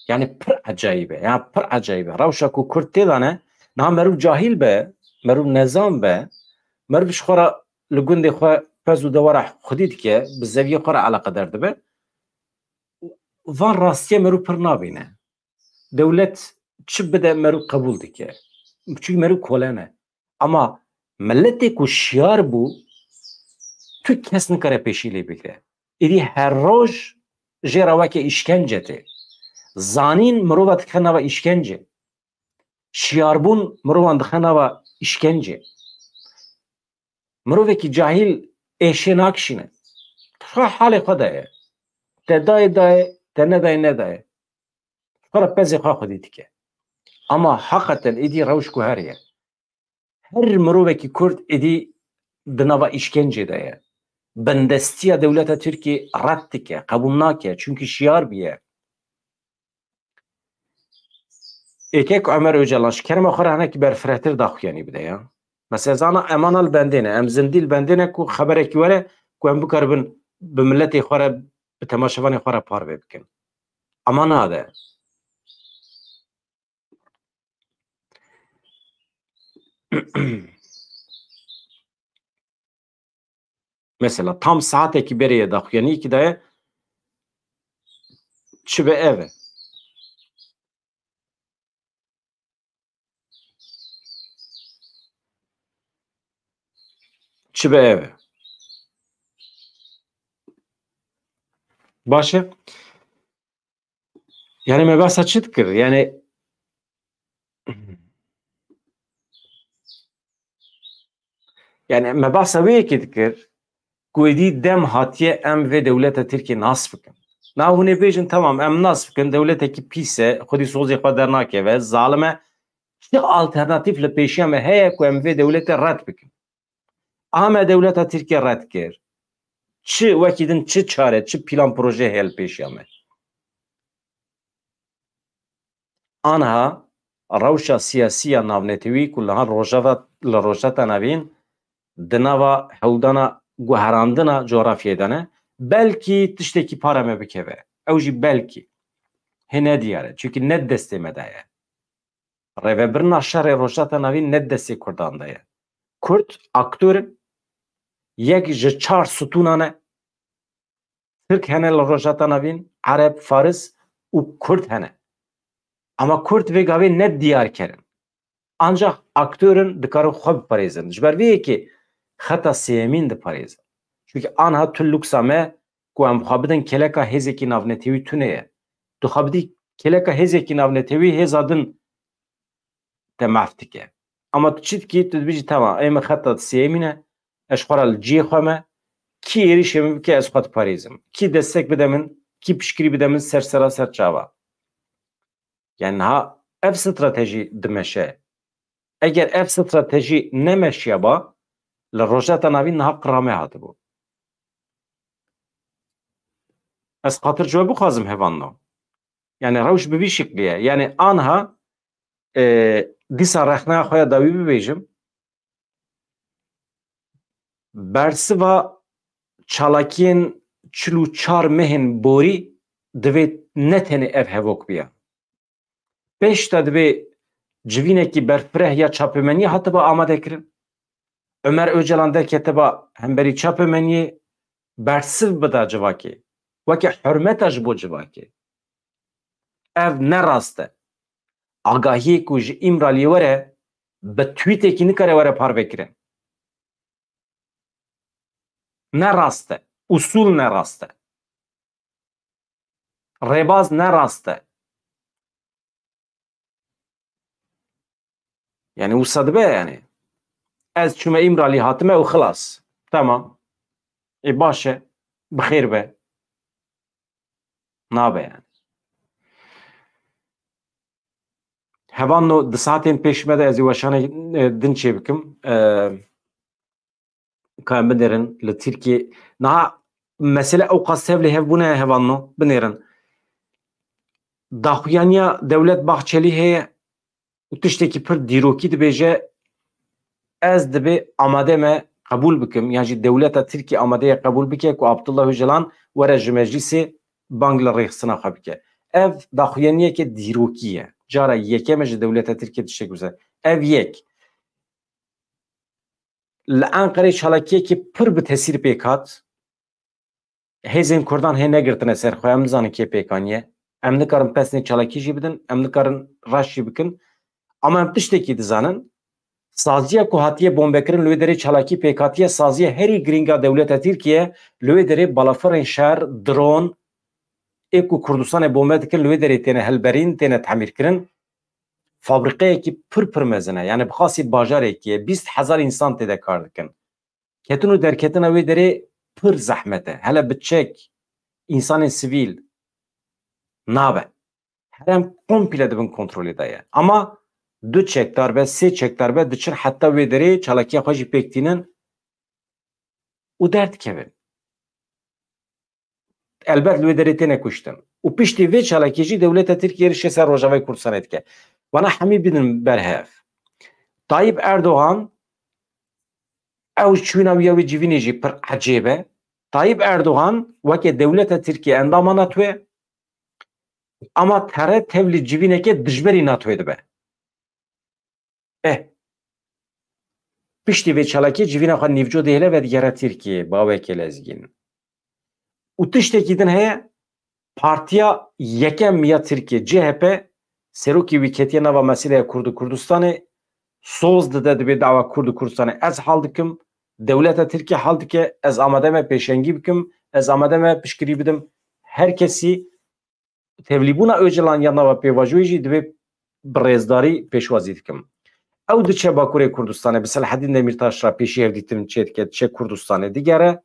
Yani pir ecayîb e. Yani pir ecayîb e. Rewşa ku Kurd tê de ne, niha meriv cahîl be, meriv nezan be, meriv ji xwe re li gundê xwe pez û dewara xwedî dike, bi zeviyê xwe re eleqedar dibe. Van rastiye meriv pir nabîne. Dewlet çi bide meriv qebûl dike. Çunku meriv kole ne. Ama miletê ku şiyar bû, tu kes nikare pêşî lê bigire. Êdî her roj jê re weke îşkence tê. Zanîn mirova dixe nava îşkence. Şiyarbûn mirovan dixe nava îşkence. Mirovekî cahîl êşê nakişîne. Xwe halê xwe de ye. Te dayê dayê, te nedayê nedayê. Xwe re pezê xwe xwedî dike. Ama heqeten êdî rewş guherî ye. Her mirovekî Kurd êdî di nava îşkencê de ye. Bindestiya dewleta Tirkiyê red dike, qebûl nake, çunkî şiyar bûye. Êkek Ömer Öcalan ji kerema xwe re hinekî berfirehtir daxuyanî bide ya. Mesela zana em ana li bendê ne, em zindî li bendê ne ku xeberekî were ku em bikaribin bi miletê xwe re, bi temaşevanê xwe re parve bikin. Ama nade. Mesela tam saetekî berê ye daxuyaniyekî daye, çi be ev e. Çi be ev e. Baş e. Yani me behsa çi dikir? Yani, yani me behsa wê yekê dikir ku êdî dem hatiye em vê dewleta Tirkiyê nas bikin. Na hûn ê bêjin, tamam, em nas bikin, dewletekî pîs e, xwedî sozê xwe dernakeve, zalim e. Çi alternatîf li pêşiya me heye ku em vê dewletê red bikin? A me dewleta Tirkiye red kir. Çi wekî din, çi çare, çi plan proje heye li pêşiya me? Anha rewşa siyasî ya navnetewî ku li han Rojava, li Rojhilata Navîn di nava hewdana guherandina coğrafyayê de ne, belkî tiştekî para me bikeve. Ew jî belkî. Hê ne diyar e. Çunkî ne di destê me de ye. Rêvebirina şerê Rojhilata Navîn ne di destê Kurdan de ye. Kurd aktor in, yek ji çar stûnan e. Tirk hene li Rojhilata Navîn, Ereb, Faris û Kurd hene. Ama Kurd vê gavê ne diyar kerin. Ancak aktor in dikarin xwe biparêzin. Ji ber vê yekê xeta sêyemîn diparêzin. Çunkî anha tu luksa me ku em xwe bidin kêleka hêzekî navnetewî tune ye. Tu xwe bidî kêleka hêzekî navnetewî, hêza din te maf dike. Ama tu çi dikî? Tu dibêjî, "Temam, ê min xeta sêyemîn e, ez xwe re li cihê xwe me, kî êrîşê min bike, ez xwe diparêzim. Kî destek bide min, kî piştgirî bide min, ser sera ser çava." Yani niha ev stratejî dimeşe. Eger ev stratejî nemeşiyaba, li Rojhilata Navîn niha qirame hatibû. Ez xatir ji we bixwazim, hevalno. Yani rewş bi vî şiklî ye. Yani anha, e, dîsa rexneya xwe ya dawî bibêjim. Bersiva çalakiyên çil û çar mehên borî divê ne tenê ev hevok biya. Pêş de divê civînekî berfireh ya çapemeniyê hatiba amadekirin. Ömer Öcalan derketiba hemberî çapemeniyê, bersiv bida civakê. Weke hurmeta ji bo civakê. Ev ne rast e. Agahiyê ku ji Îmraliyê were, bi twîtekî nikare were parvekirin. Ne rast e. Usûl ne rast e. Rêbaz ne rast e. Yani wisa dibe yani. Ez çûme Îmralî hatime û xilas. Tamam. Ê baş e. Bi xêr be. Nabe yani. Hevalno, di saetên pêş me de ez ê weşanê, e, din çê bikim. E, ka em binêrin li Tirkiyê. Niha mesele ew qas tevlî hev bûne, hevalno, binêrin. Daxuyaniya Dewlet Bahçelî heye û tiştekî pir dîrokî dibêje, ez dibê amade me qebûl bikim, yan jî dewleta Tirkiyê amade ye qebûl bike ku Abdullah Öcalan were ji meclîsê bang li rêxistina xwe bike. Ev daxuyaniyeke dîrokî ye. Cara yekem e ji dewleta Tirkiyê tiştek bize. Ev yek. Li Enqerê çalakiyekî pir bi tesîr pêk hat. Hêzên Kurdan hê negirtine ser xwe, em nizanin kê pêk aniye. Em nikarin pesnê çalakî jî bidin, em nikarin reş jî bikin. Ama em tiştekî dizanin, saziya ku hatiye bombekirin li wê derê çalakî pêk hatiye, saziya herî girîng a dewleta Tirkiye li wê derê balafirên şer, dron, ê ku Kurdistanê bombe dikin li wê derê têne hilberîn, têne temîrkirin. Fabrîqeyekî pir pir mezin e. Yani bi xasî bajarekî ye, bîst hezar însan tê de kar dikin. Ketin û derketina wê derê pir zehmet e. Hele bi çek, însanên sivîl nabe. Herem komple di bin kontrolê de ye. Ama du çekdar be, sê çekdar be, diçin heta wê derê, çalakiya xwe jî pêk tînin û derdikevin. Elbet li wê derê têne kuştin. Û piştî vê çalakiyê jî dewleta Tirkiye êrişê ser Rojavayê Kurdistanê dike. Wana hemî bidin ber hev. Tayyip Erdogan, ew çûna wî ya wê civînê jî pir ecêb e. Tayyip Erdogan weke dewleta Tirkiye endama NATO ye, ama tere tevlî civîneke dijberî NATOyê dibe. Eh. Piştî vê çalakiyê civîna xwe nîvco dihêle vedigere Tirkiyê, bawekê lezgîn. Û tiştekî din heye, partiya yekem ya Tirkiyê, C H P, serokê wî ketiye nava meseleya Kurd û Kurdistanê, soz dide, dibê dawa Kurd û Kurdistanê ez hal dikim, dewleta Tirkiyê hal dike, ez amade me pêşengî bikim, ez amade me piştgirî bidim. Her kesî tevlîbûna Ocalan ya nava pêvajoyê jî divê bi rêzdarî pêşwazî dikim. Ew diçe Bakurê Kurdistanê, bi Selahedîn Demîrtaş re pêşî hevdîtin çêdike, diçe Kurdistanê digere,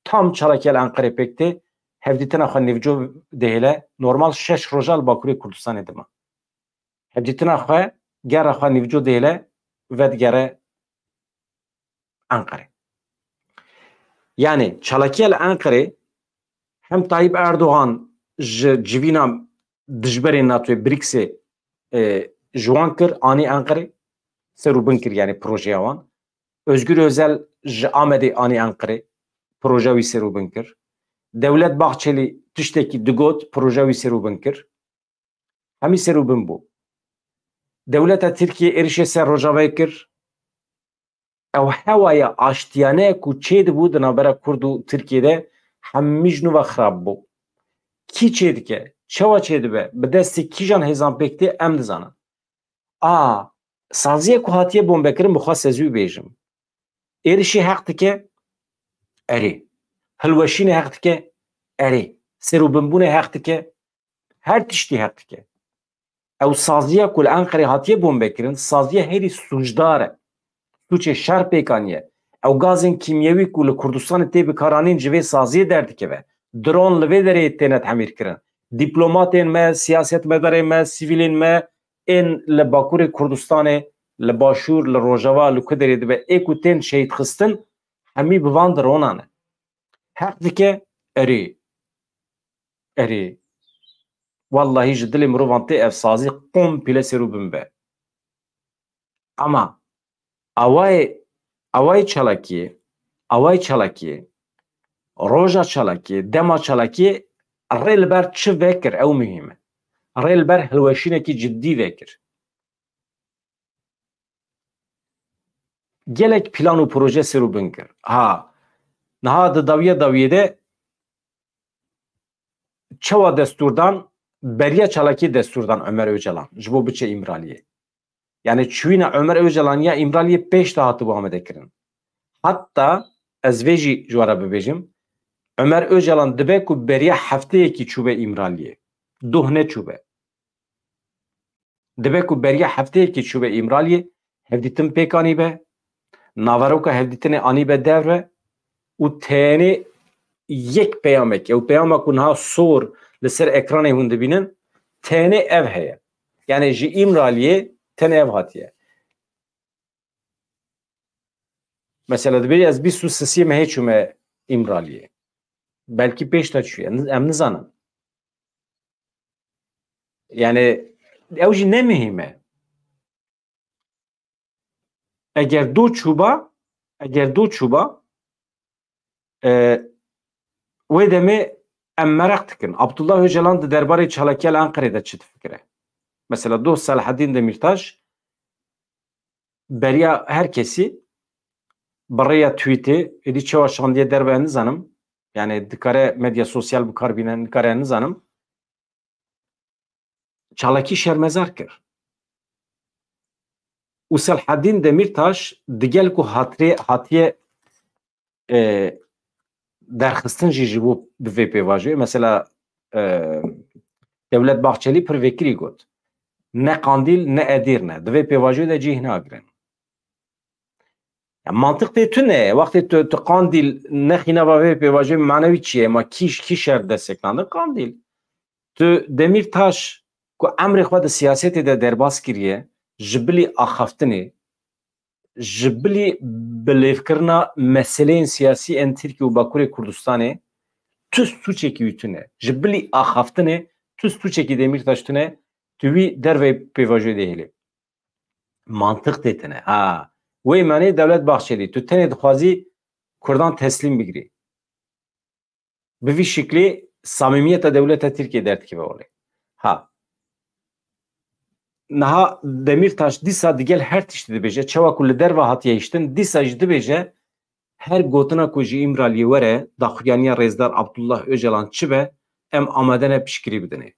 tam çalakiya li Enqerê pêk tê, hevdîtina xwe nîvco dihêle, normal şeş roja li Bakurê Kurdistanê dima. Hevdîtina xwe, gera xwe nîvco dihêle, vedigere Enqerê. Yani çalakiya li Enqerê hem Tayyip Erdogan ji civîna dijberên NATOyê, BRICSê, e, ji wan kir, anî Enqerê, ser û bin kir, yani projeya wan. Özgür Özel ji Amedê anî Enqerê, proja wî ser û bin kir. Dewlet Bahçelî tiştekî digot, proja wî ser û bin kir. Hemî ser û bin bû. Dewleta Tirkiye êrişê ser Rojavayê kir. Ew hewaya aştiyane ku çêdibû di navbera Kurd û Tirkiyê de hemî ji nû ve xirab bû. Kî çêdike, çawa çêdibe, bi destê kîjan hêzan pêk tê, em dizanin. A, saziyê ku hatiye bombekirin, bi xwe ez wî bêjim. Êrişî heq dike? Erê. Hilweşînê heq dike? Erê, serûbinbûnê heq dike, her tiştî heq dike. Ew saziya ku li Enqerê hatiye bombekirin, saziya herî sûcdar e. Sûçê şer pêk aniye. Ew gazên kîmyewî ku li Kurdistanê tê bikaranîn ji vê saziyê derdikeve. Dron li vê derê têne temîrkirin. Dîplomatên me, siyasetmedarên me, sivîlên me ên li Bakurê Kurdistanê, li Başûr, li Rojava, li ku derê dibe, ê ku tên şehîdxistin, hemî bi van dronan e. Heq dike, erê. Erê. Wellahî ji dilê mirovan tê ev sazî komple serûbin be. Ama awayê, awayê çalakiyê, awayê çalakiyê, roja çalakiyê, dema çalakiyê rê li ber çi vekir, ew muhîm e. Rê li ber hilweşînekî ciddî vekir. Gelek plan û proje serûbin kir. Ha, niha di dawiya dawiyê de çawa destûrdan, beriya çalakiyê destûrdan Ömer Öcalan ji bo biçe Îmraliyê. Yani çûyîna Ömer Öcalan ya Îmraliyê pêş de hatibû amadekirin. Hatta ez vê jî ji we re bibêjim, Ömer Öcalan dibe ku beriya hefteyekî çûbe Îmraliyê. Doh neçûbe. Dibe ku beriya hefteyekê çûbe Îmraliyê, hevdîtin pêk anîbe, naveroka hevdîtinê anîbe derve û tenê yek peyamek, ew peyama ku niha sor li ser ekranê hûn dibînin, tenê ev heye. Yani ji Îmraliyê tenê ev hatiye. Mesela dibêje ez bîst û sisê mehê çûme Îmraliyê. Belkî pêş de çûye, em nizanin. Yani ew jî ne muhîm e. Eger do çûba, eger do çûba, e, wê demê em meraq dikin. Abdullah Öcalan di derbarê çalakiya li Enqerê de çi difikire? Mesela dost Selahaddin Demirtaş beriya her kesî bi rêya tweetê, êdî çawa şandiye derve nizanim. Yani dikare medya sosyal bi kar bîne, nikare nizanim. Çalakî şermezar kir. Û Selahaddin Demirtaş digel ku hatire, hatiye, e, derxistin jî ji bo bi vê pêvajoyê. Mesela, e, Dewlet Bahçelî pir vekirî got. Ne Qandîl ne Edîrne. Di vê pêvajoyê de cih nagirin. Ya, mantiq tê tune. Wextê tu, tu Qandîl nexîna va vê pêvajoyê manewî çi ye? Ma kî, kî şer dest sekinandin? Qandîl. Tu Demîrtaş ku emrê xwe di siyasetê de derbas kiriye, ji bilî axaftinê, ji bilî bilêvkirina meseleyên siyasî ên Tirkiye û Bakurê Kurdistanê, tu sûçekî wî tune. Ji bilî axaftinê tu sûçekî Demîrtaş tune, tu wî derveyî pêvajoyê dihêlî. Mantiq tê tine. Ha. Wê manê Dewlet Bahçelî, tu tenê dixwazî Kurdan teslîm bigirî. Bi vî şiklî samîmiyeta dewleta Tirkiye derdikeve olê. Ha. Niha Demîrtaş dîsa digel her tiştî dibêje, çawa ku li derve hatiye hiştin, dîsa jî dibêje, her gotina ku ji Îmraliyê were, daxuyaniya Rêzdar Abdullah Öcalan çi be, em amade ne piştgirî bidinê.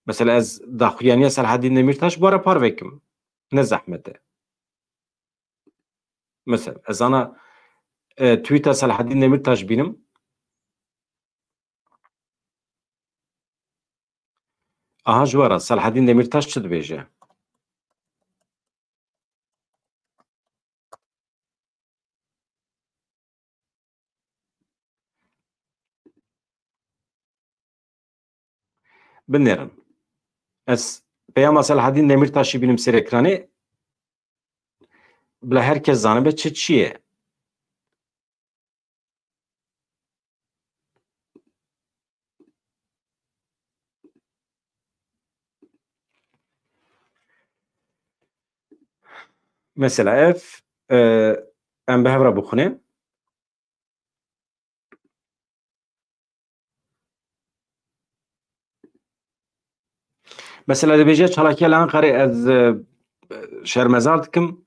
Mesela ez daxuyaniya Selahaddin Demirtaş bi we re parve kim. Ne zehmet e. Mesela ez ana, e, tweeta Selahaddin Demirtaş bînim. Aha ji we re Selahaddin Demirtaş çi dibêje? Binêrin. Ez peyama Selahaddin Demirtaş'î bînim ser ekranê. Bila her kes zanibe çi çi ye. Mesela ev, e, em bi hev re bixwînin. Mesela dibêje çalakiya li Enqerê ez, e, şermezar dikim.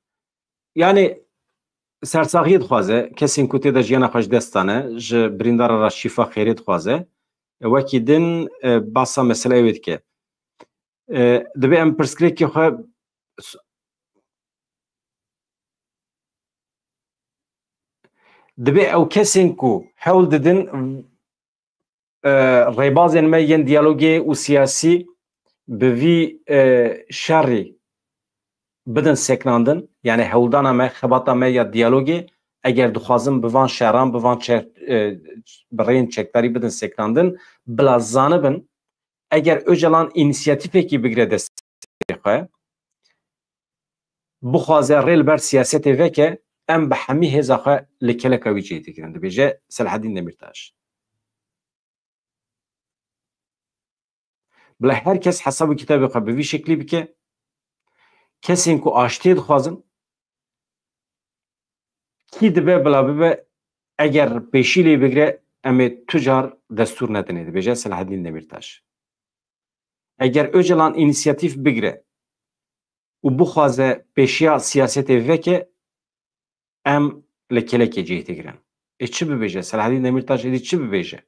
Yani sersaxiyê dixwaze, kesên ku tê de jiyana xwe ji dest dane, ji birîndara re şîfa xêrê dixwaze. Wekî din, e, basa meseleyê wê dike. E, divê em pirsgirêkê xwe s-, divê ew kesên ku hewl didin e, rêbazên me yên diyalogê û siyasî bi vî, e, şerî bidin sekinandin, yani hewldana me, xebata me ya diyalogê, eger dixwazin bi van şeran, bi van çe-, e, bi rêyên çekdarî bidin sekinandin, bila zanibin, eger Ocalan înisiyatîfekî bigire destê xwe, bixwaze rê li ber siyasetê veke, em bi hemî hêza xwe li keleka wî cihê digirin, dibêje Selahedîn Demîrtaş. Bila her kes hesab û kitabê xwe bi vî şeklî bike. Kesên ku aştiyê dixwazin, kî dibe bila bibe, eger pêşî lê bigire, em ê tu car destûr nedinê, dibêje Selahedîn Demîrtaş. Eger Ocalan înisiyatîf bigire û bixwaze pêşiya siyasetê veke, em li kelekê cih digirin. Ê çi bibêje? Selahedîn Demîrtaş êdî çi bibêje?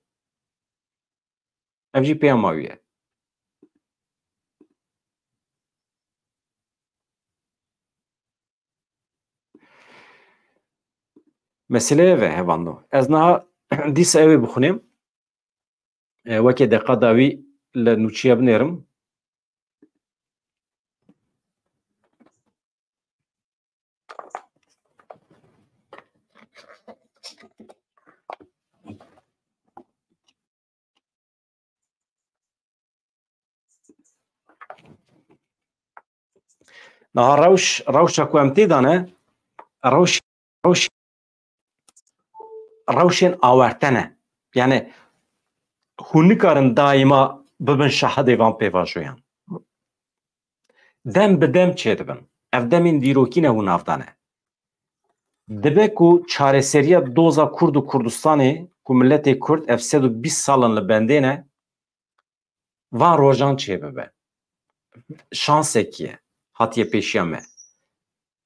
Ev jî peyama wî ye. Mesele ev e, hevando. Ez niha dîsa ew ê bixwînim. E, weke deqa dawî li nûçiya binêrim. Niha rewş, rewşa ku em tê de ne, rewş, rewş, rewşên awarte ne. Yani hûn nikarin daîma bibin şahidê van pêvajoyan. Dem bi dem çêdibin. Ev demên dîrokî ne û navdane. Dibe ku çareseriya doza Kurd û Kurdistanê ku miletê Kurd ev sed û bîst sal in li bendê ne, van rojan çêbibe. Şansekî ye, hatiye pêşiya me.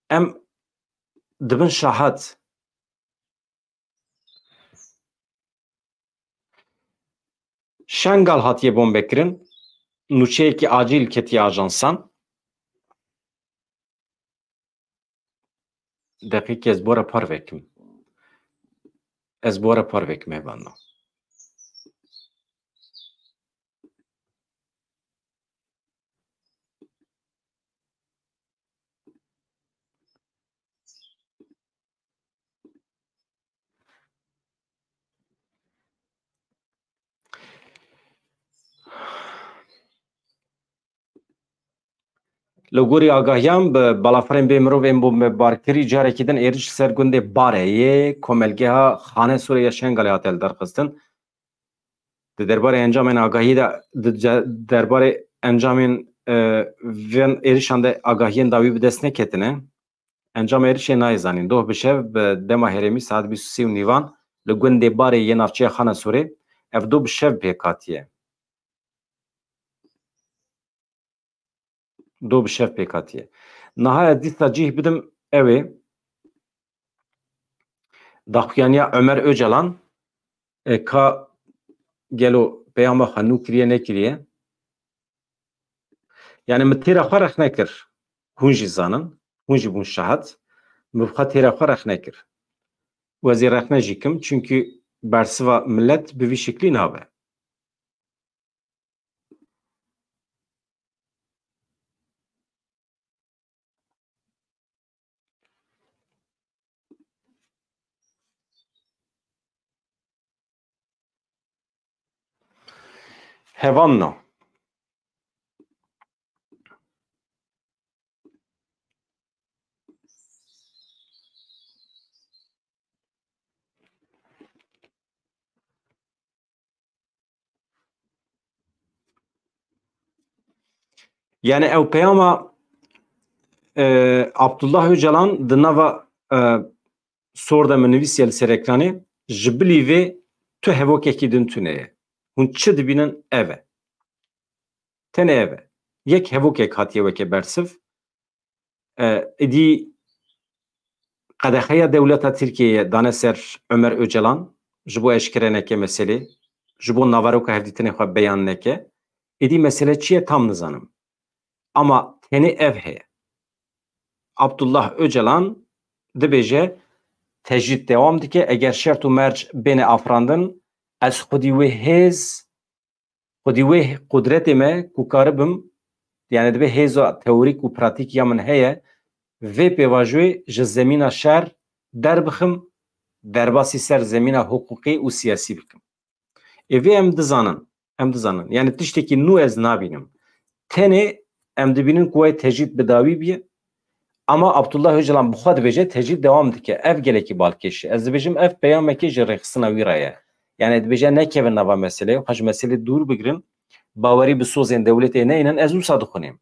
Em dibin şahid. Şengal hatiye bombekirin, nûçeyekî acîl ketiye ajansan. Deqîqê ez bora par vekim. Ez bora par vekim hevano. Li gorî agahiyan bi balafirên bê mirov ên bombebarkirî carekî din êriş li ser gundê Barê yê komelgeha Xanesorê ya Şengalê hate lidarxistin. Di derbarê encamên agahiyê de, di ce-, derbarê encamên, e, vên êrişan de agahiyên dawî bi dest neketine. Encama êrişê nayê zanîn. Doh bi şev bi dema herêmî saet bîst û sê û nîvan li gundê Barê yê navçeya Xanesorê ev doh bi şev pêk hatiye. Doh bi şev pêk hatiye. Niha ez dîsa cih bidim ew ê. Daxuyaniya Ömer Öcalan, e, ka gelo peyama xwe nû kiriye nekiriye. Yani min têra xwe rexne kir. Hûn jî zanin. Hûn jî bûn şahid. Min bi xwe têra xwe rexne kir. Û ez ê rexne jî kim. Çunkî bersiva milet bi vî şeklî nabe. Hevanno. Yani ew peyama, e, Abdullah Öcalan di nava, e, sor de min nivîsiye li ser ekranê, ji bilî vê tu hevokekî din tune ye. Hûn çi dibînin ev e. Tenê ev e. Yek hevokek hatiye weke bersiv. E, êdî qedexeya dewleta Tirkiyeyê dane ser Ömer Öcalan, ji bo eşkere neke meselê, ji bo naveroka hevdîtinê xwe beyan neke. Êdî mesele çi ye tam nizanim. Ama tenê ev heye. Abdullah Öcalan dibêje, tecrîd dewam dike, eger şert û merc bêne afirandin, Ez xwedî wê hêz, xwedî wê qudretê me ku karibim, yani dibe hêza teorîk û pratîk ya min heye, vê pêvajoyê ji zemîna şer derbixim, derbasî ser zemîna hiqûqî û siyasî bikim. Ê vê em dizanin, em dizanin. Yani tiştekî nû ez nabînim. Tenê em dibînin ku wê tecrîd bi dawî bîye. Ama Abdullah Öcalan bi xwe dibêje tecrîd dewam dike. Ev gelekî balkêş e. Ez dibêjim ev peyamekê ji rêxistina wî re ye. Yani dibêje nekevin nava meseleyê, xwe ji meselê dûr bigirin. Bawerî bi sozên dewletê neynin, ez wisa dixwînim.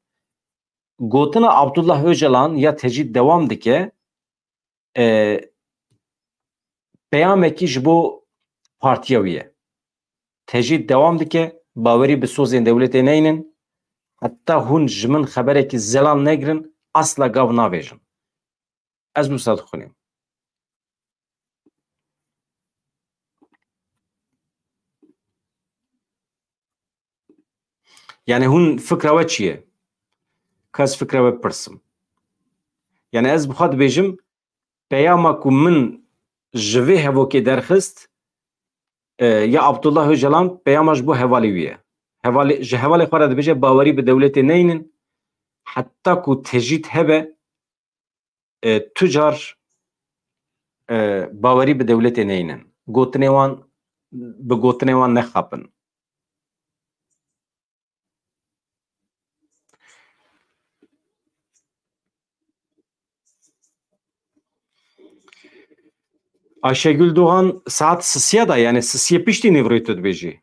Gotina Abdullah Öcalan ya tecrîd dewam dike, e, peyamekî ji bo partiya wî ye. Tecrîd dewam dike, bawerî bi sozên dewletê neynin, heta hûn ji min xeberekî zelal negirin, asla gav navêjin. Ez wisa dixwînim. Yani hûn fikra we çi ye? Ka ez fikra we bipirsim. Yani ez bi xwe dibêjim, peyama ku min ji vê hevokê derxist, e, ya Abdullah Öcalan peyama ji bo hevalê wî ye. Hevalê, ji hevalê xwe re dibêje bawerî bi dewletê neynin, heta ku tecrîd hebe, e, tu car, e, bawerî bi dewletê neynin. Gotinê wan, bi gotinê wan nexapin. Ayşegül Doğan, saet sisiya da, yani sisiyê piştî nîvroyê tu dibêjî?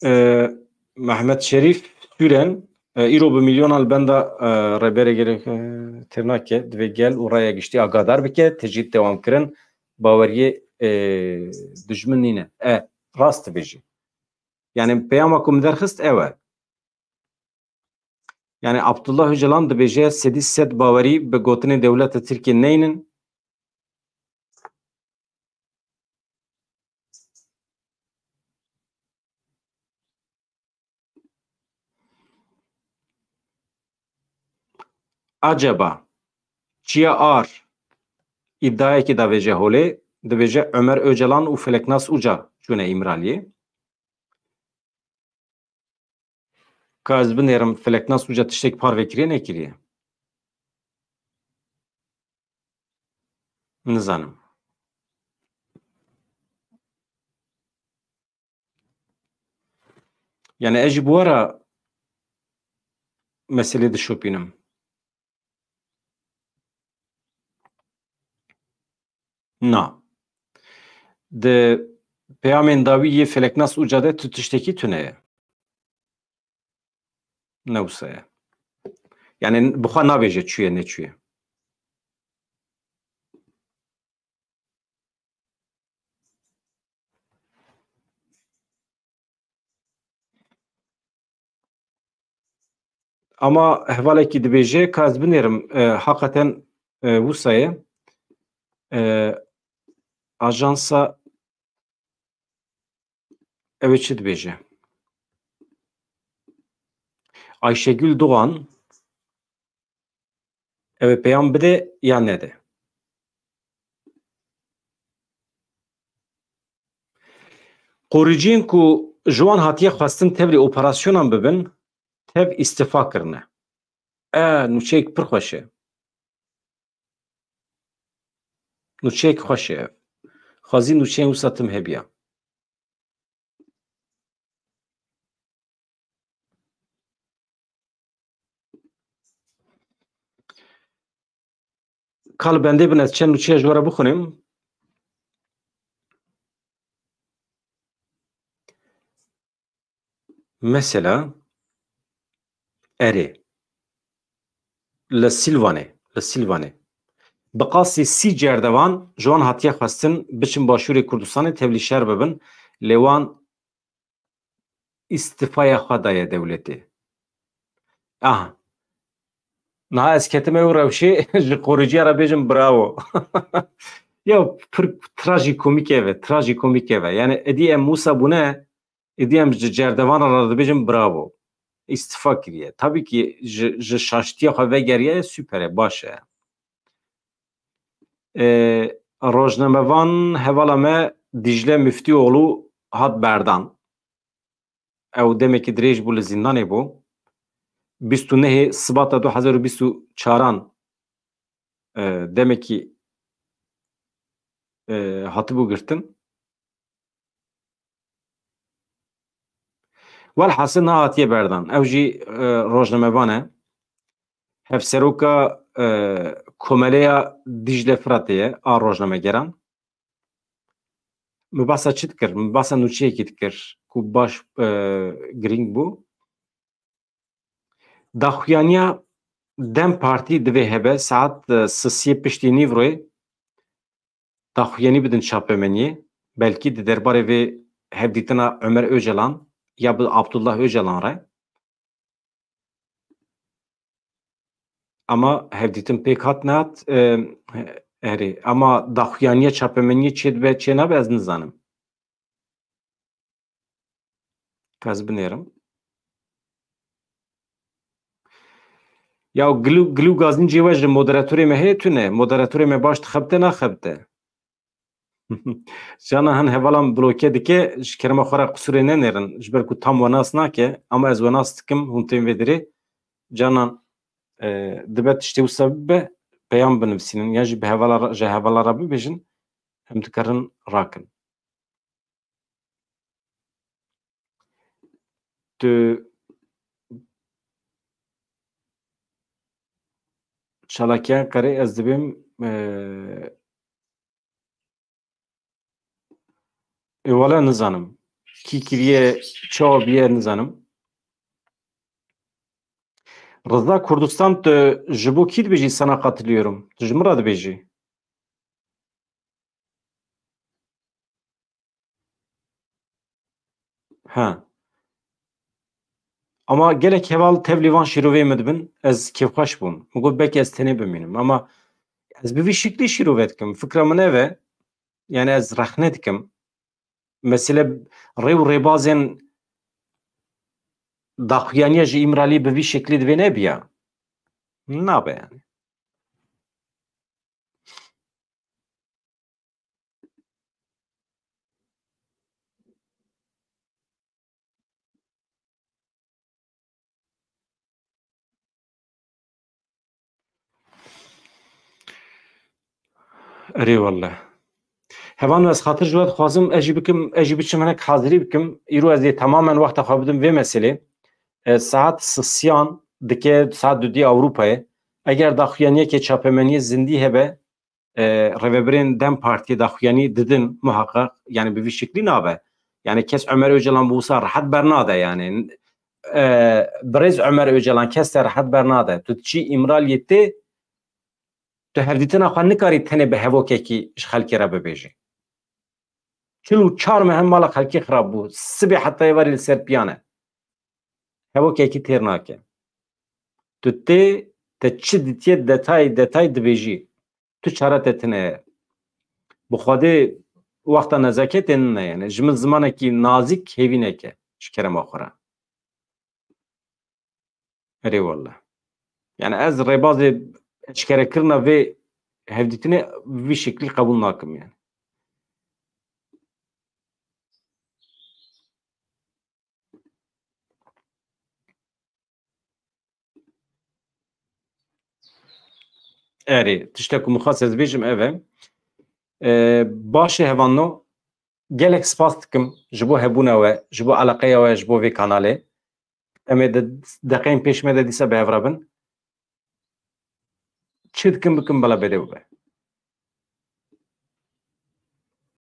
E, Mehmet Şerîf Süren, e, îro bi milyonan li benda, e, rêberê gerek, e, têr nake, divê gel û raya giştî agadar bike, tecrîd dewam kirin, baweriyê, e, dijmin nîne. E, rast dibêjî. Yani peyama ku min derxist ew e. Yani Abdullah Öcalan dibêje sedî sed bawerî bi gotinê dewleta Tirkiyê neynin. Acaba Çiya Ar îdiayekî davêje holê, dibêje Ömer Öcalan û Feleknas Uca çûne Îmraliyê. Ka ez binêrim, Feleknas Uca tiştek parve kiriye, nekiriye? Nizanim. Yani ez ji bo we re meselê dişopînim. Na. Di peyamên dawî yê Feleknas Uca de tu tiştekî tune ye. Ne wisa ye. Yani bi xwe nabêje çûye neçûye. Ama hevalekî dibêje, ka ez binêrim, e, hakikaten, e, wisa ye. E, ajansa ew ê çi dibêje? Ayşegül Doğan, ew ê peyam bide ya nede? Qoriciyên ku ji wan hatiye xwestin tevlî operasyonan bibin, tev îstifa kirine. E, nûçeyek pir xweş e. Nûçeyek xweş e ev. Xwezî nûçeyên wisa tim hebiya. Kal bendê bin, ez çend nûçeya ji we re bixwînim. Mesela, erê. Li Sîlvanê, li Sîlvanê. Bi qasî sî cerdevan ji wan hatiye xwestin biçin Başûrê Kurdistanê tevlî şer bibin, lê wan îstifaya xwe daye dewletê. Aha. Niha ez ketime ew rewşê, ji qoriciya re bêjim bravo. Ya pir trajikomîk ev e, trajikomîk ev e. Yani êdî em wisa bûne, êdî em ji cerdevan re dibêjin bravo. Îstifa kiriye. Tabii ki ji, ji şaştiya xwe vegeriye, super e, baş e. Ee, rojnamevan hevala me Dicle Müftüoğlu hat berdan. Ew demekî dirêj bû, li zîndanê bû. Bîst û nehê Sibata du hezar û bîst û çaran, e, demekî, e, hatibû girtin. Welhasil niha hatiye berdan. Ew jî, e, rojnamevan e. Hevseroka, e, Komeleya Dicle Firatê ye, a rojnamegeran. Min behsa çi dikir? Min behsa nûçeyekî dikir ku baş, e, girîng bû. Daxuyaniya DEM Partî divê hebe saet, e, sisiyê piştî nîvroyê daxuyanî bidin çapemeniyê. Belkî di derbarê vê hevdîtina Ömer Öcalan ya bi Abdullah Öcalan re. Ama hevdîtin pêk hat nehat, e, erê. Ama daxuyaniya çapemeniyê çê dibe, çê nabe, ez nizanim. Ka ez binêrim. Ya gilû, gilû gazîncê we ji moderatorê me heye tune. Moderatorê me baş dixebite, naxebite. Canan hin hevalan bloke dike, ji kerema xwe re qisûrê nenêrin. Ji ber ku tam we nas nake, ama ez we nas dikim, hûn tên vê dirê. Canan, e, dibe tiştê wisa bibe, peyam binivîsînin. Yan jî bi hevala re, ji hevala re bibêjin, em dikarin rakin. Tu çalakiyan qerê ez dibêm, e, ê wele nizanim. Kî kiriye, çawa biye nizanim. Rıza Kurdistan, tu ji bo kî dibêjî sana katılıyorum? Tu ji min re dibêjî? Ha. Ama gelek heval tevlî van şîrovê min dibin, ez kêfxweş bûm. Min got belkî ez tenê bimînim. Ama ez bi vî şiklî şîrove dikim. Fikra min ev e. Yani ez rexne dikim. Mesele rê û rêbazên daxuyaniya ji Îmralî bi vî şiklî divê nebiya. Nabe yani. Erê welle. Hevan ez xatir ji we dixwazim, ez jî bikim, ez jî biçim hinek hazirî bikim. Îro ez ê tamamen wexta xwe bidim vê meselê. E, saet sisiyan dike, saet dudî Ewropayê. Eger daxuyaniyekê çapemeniyê zindî hebe, e, rêvebirên DEM Partiyê daxuyanî didin muhaqqaq, yani bi vî şiklî nabe. Yani kes Ömer Öcalan bi wisa rehet bernade yani. E, birêz Ömer Öcalan kes te rehet bernade. Tu diçî Îmraliyê tê, tu hevdîtina xwe nikarî tenê bi hevokekî ji xelkê re bibêjî. Çil û çar meh mala xelkê xirab bû. Sibê heta êvarî li ser piyan e. Hevokekî têr nake. Tu tê, te çi ditiye detay detay dibêjî. Tu çare te tine ye. Bi Xwedê wexta nezaketê nine yani. Ji min zimanekî nazîk hêvî neke ji kerema xwe re. Erê welle. Yani ez rêbazê eşkerekirina vê hevdîtinê vî şeklî qebûl nakim yani. Erê, tiştek ku min xwest ez bêjim ev e. Ee, baş e hevanno, gelek spas dikim ji bo hebûna we, ji bo eleqeya we, ji bo vê kanalê. Em ê di deqeyên pêş me de dîsa bi hev re bin. Çi dikim bikim, bela bêdê bibe.